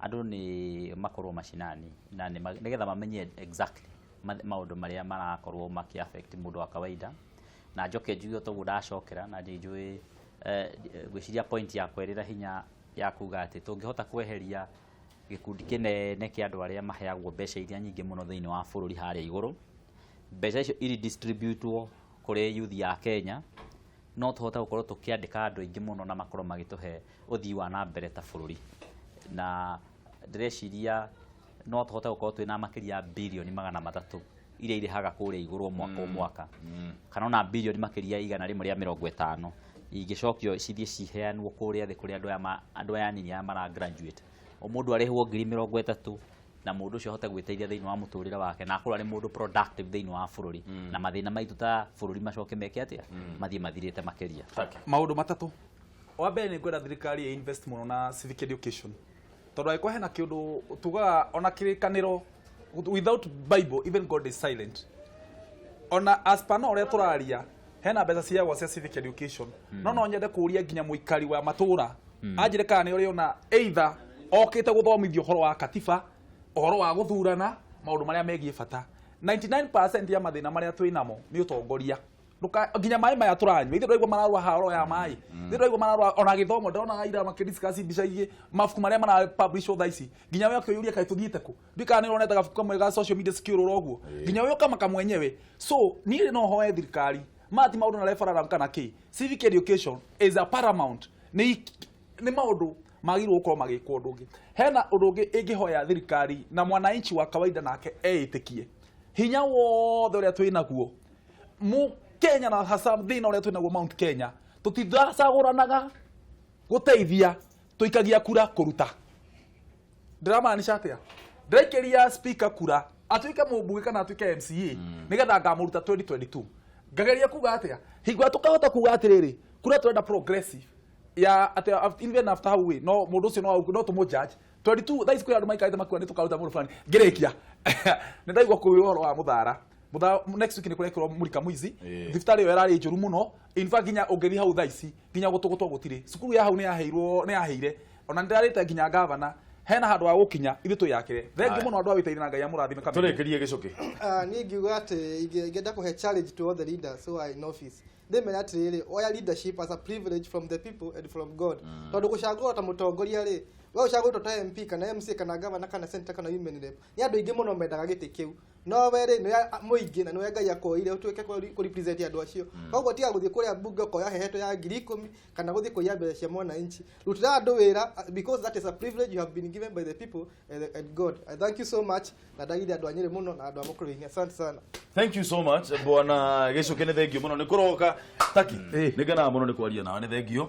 andũ nĩ makorwo macinani na nĩgetha mamenye exactly maũndũ marĩa marakorwo maki affect mũndũ wa kawaida. Na njoke njuge toguo ndacokera na njũĩ ngwĩciria point ya kwerĩra hinya ya kuga atĩ tũngĩhota kweheria gĩkundi kĩnene kĩa andũ arĩa maheagwo mbeca iria nyingĩ mũno thĩinĩ wa bũrũri harĩa igũrũ, mbeca icio iredistributwo kũrĩ youth ya Kenya, no tũhote gũkorwo tũkĩandĩka andũ aingĩ mũno na makorwo magĩtũhe ũthii wa na mbere ta bũrũri. Na ndĩreciria no tũhote gũkorwo twĩna makĩria ya birioni 300 iria irĩhaga kũrĩa igũrũ mwaka o mwaka, kana ona birioni makĩria 150 ingĩcokio cithiĩ ciheanwo kũrĩa thĩ kũrĩa andũ aya anini aya mara graduate. O mũndũ arĩhwo 30,000 na mũndũ ũcio ahote gwĩteithia thĩinĩ wa mũtũrĩre wake na akorwo arĩ mũndũ productive thĩinĩ wa bũrũri, na mathĩna maitũ ta bũrũri macoke meke atĩa, mathiĩ mathirĩte makĩria. Maũndũ matatũ. Wa mbere nĩ ngwenda thirikari ĩ invest mũno na civic education, tondũ angĩkorwo hena kĩũndũ tugaga ona kĩrĩkanĩro, without Bible even God is silent. Ona as per no ũrĩa tũraria hena mbeca ciagwo cia civic education, no nyende kũria nginya mũikari wa matũra anjĩre kana nĩ ũrĩona either okĩte gũthomithio ũhoro wa katiba, ũhoro wa gũthurana, maũndũ marĩa megiĩ bata. 99% ya mathĩna marĩa twĩ namo nĩ ũtongoria. Nginya maĩ maya tũranyua, ithuĩ ndũraigua mararũa haha ũhoro ya maĩ, ithuĩ ndũraigua mararũa ona gĩthomo. Ndĩrona ira makĩdiscuss mbica igĩ mabuku marĩa mara publish thaa ici, nginya we ũkĩyũria kaĩ tũthiĩte kũ? Ndiũĩ kana nĩ ũronete gabuku kamwe ga social media secure ũguo, nginya we ũkamaka mwenyewe. So niĩ no hoe thirikari maya ti maũndũ na referendum kana kĩ, civic education is a paramount, nĩ maũndũ magĩrĩirwo gũkorwo magĩkwo. Ũndũ ũngĩ, hena ũndũ ũngĩ ĩngĩhoya thirikari na mwananchi wa kawaida nake eĩtĩkie hinya wothe ũrĩa twĩ naguo mu Kenya na hasa thĩna ũrĩa twĩ naguo Mount Kenya, tũtithacagũranaga gũteithia, tũikagia kura kũruta. Ndĩramaanisha atĩa? Ndĩraikĩria speaker kura atuĩke mũmbunge kana atuĩke MCA nĩgetha ngamũruta 2022. Ngageria kuga atĩa? Hingo ĩrĩa tũkahota kuga atĩrĩrĩ, kura tũrenda progressive ya atĩ even after hau ĩ, no mũndũ ũcio no tũmũ judge 22. Thaa ici kwĩ andũ maikarĩte makiuga nĩ tũkaruta mũndũ fulani. Ngĩrĩkia, nĩ ndaigua kũu ũhoro wa Mũthara. Next week nĩ kũrekĩrwo Mũrika Mũici. Thibitarĩ ĩyo ĩrarĩ njũru mũno, in fact nginya ũngĩthiĩ hau thaa ici nginya gũtũgũtwo gũtirĩ. Cukuru ya hau nĩ yaheirwo, nĩ yaheire ona nĩ ndĩrarĩte nginya gavana hena handũ ha gũkinya ithuĩ twĩyakĩre. Thengiũ mũno andũ a wĩtaire na Ngai amũrathime kameme. Tũrĩkĩrie gĩcũkĩ. Niĩ ngiuga atĩ ingĩenda kũhe challenge to all the leaders who are in office, ndĩmere atĩrĩrĩ, oya leadership as a privilege from the people and from God. Tondũ gũcagũrwo ta mũtongoria rĩ, we ũcagũrĩtwo ta MP kana MCA kana governor kana senator kana women rep, nĩ andũ aingĩ mũno mendaga gĩtĩ kĩu, no we rĩ nĩwe mũingĩ na nĩwe Ngai akuoire ũtuĩke kũ represent andũ acio. Koguo tiga gũthiĩ kũrĩa mbunge ũkoya heheto ya 10,000 kana gũthiĩ kũiya mbeca cia mwananchi. Rutĩra andũ wĩra because that is a privilege you have been given by the people and God. I thank you so much na ndagithia andũ a Nyĩrĩ mũno na andũ a Mũkũrwe-inĩ. Asante sana. Thank you so much bwana Gĩcũkĩ, nĩ thengiũ mũno nĩ kũroka. Taki, nĩ ngenaga mũno nĩ kwaria nawe, nĩ thengiũ.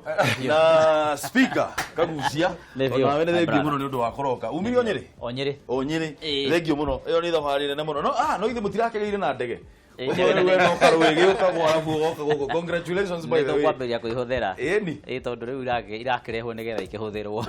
Na speaker Kagucia, onawe nĩ thengiũ mũno nĩ ũndũ wa kũroka. Umire o Nyĩrĩ? O Nyĩrĩ. O Nyĩrĩ. Thengiũ mũno. Ĩyo nĩ thabarĩ nene mũno. No no ithuĩ mũtirakegeire na ndege. Ũguo rĩu we no karũĩ gĩũkagwo arabu ũgoka gũkũ. Congratulations, by the way. Nĩ tũkwambĩrĩria kũihũthĩra. Ĩni. Ĩ, tondũ rĩu irakĩrehwo nĩgetha ikĩhũthĩrwo.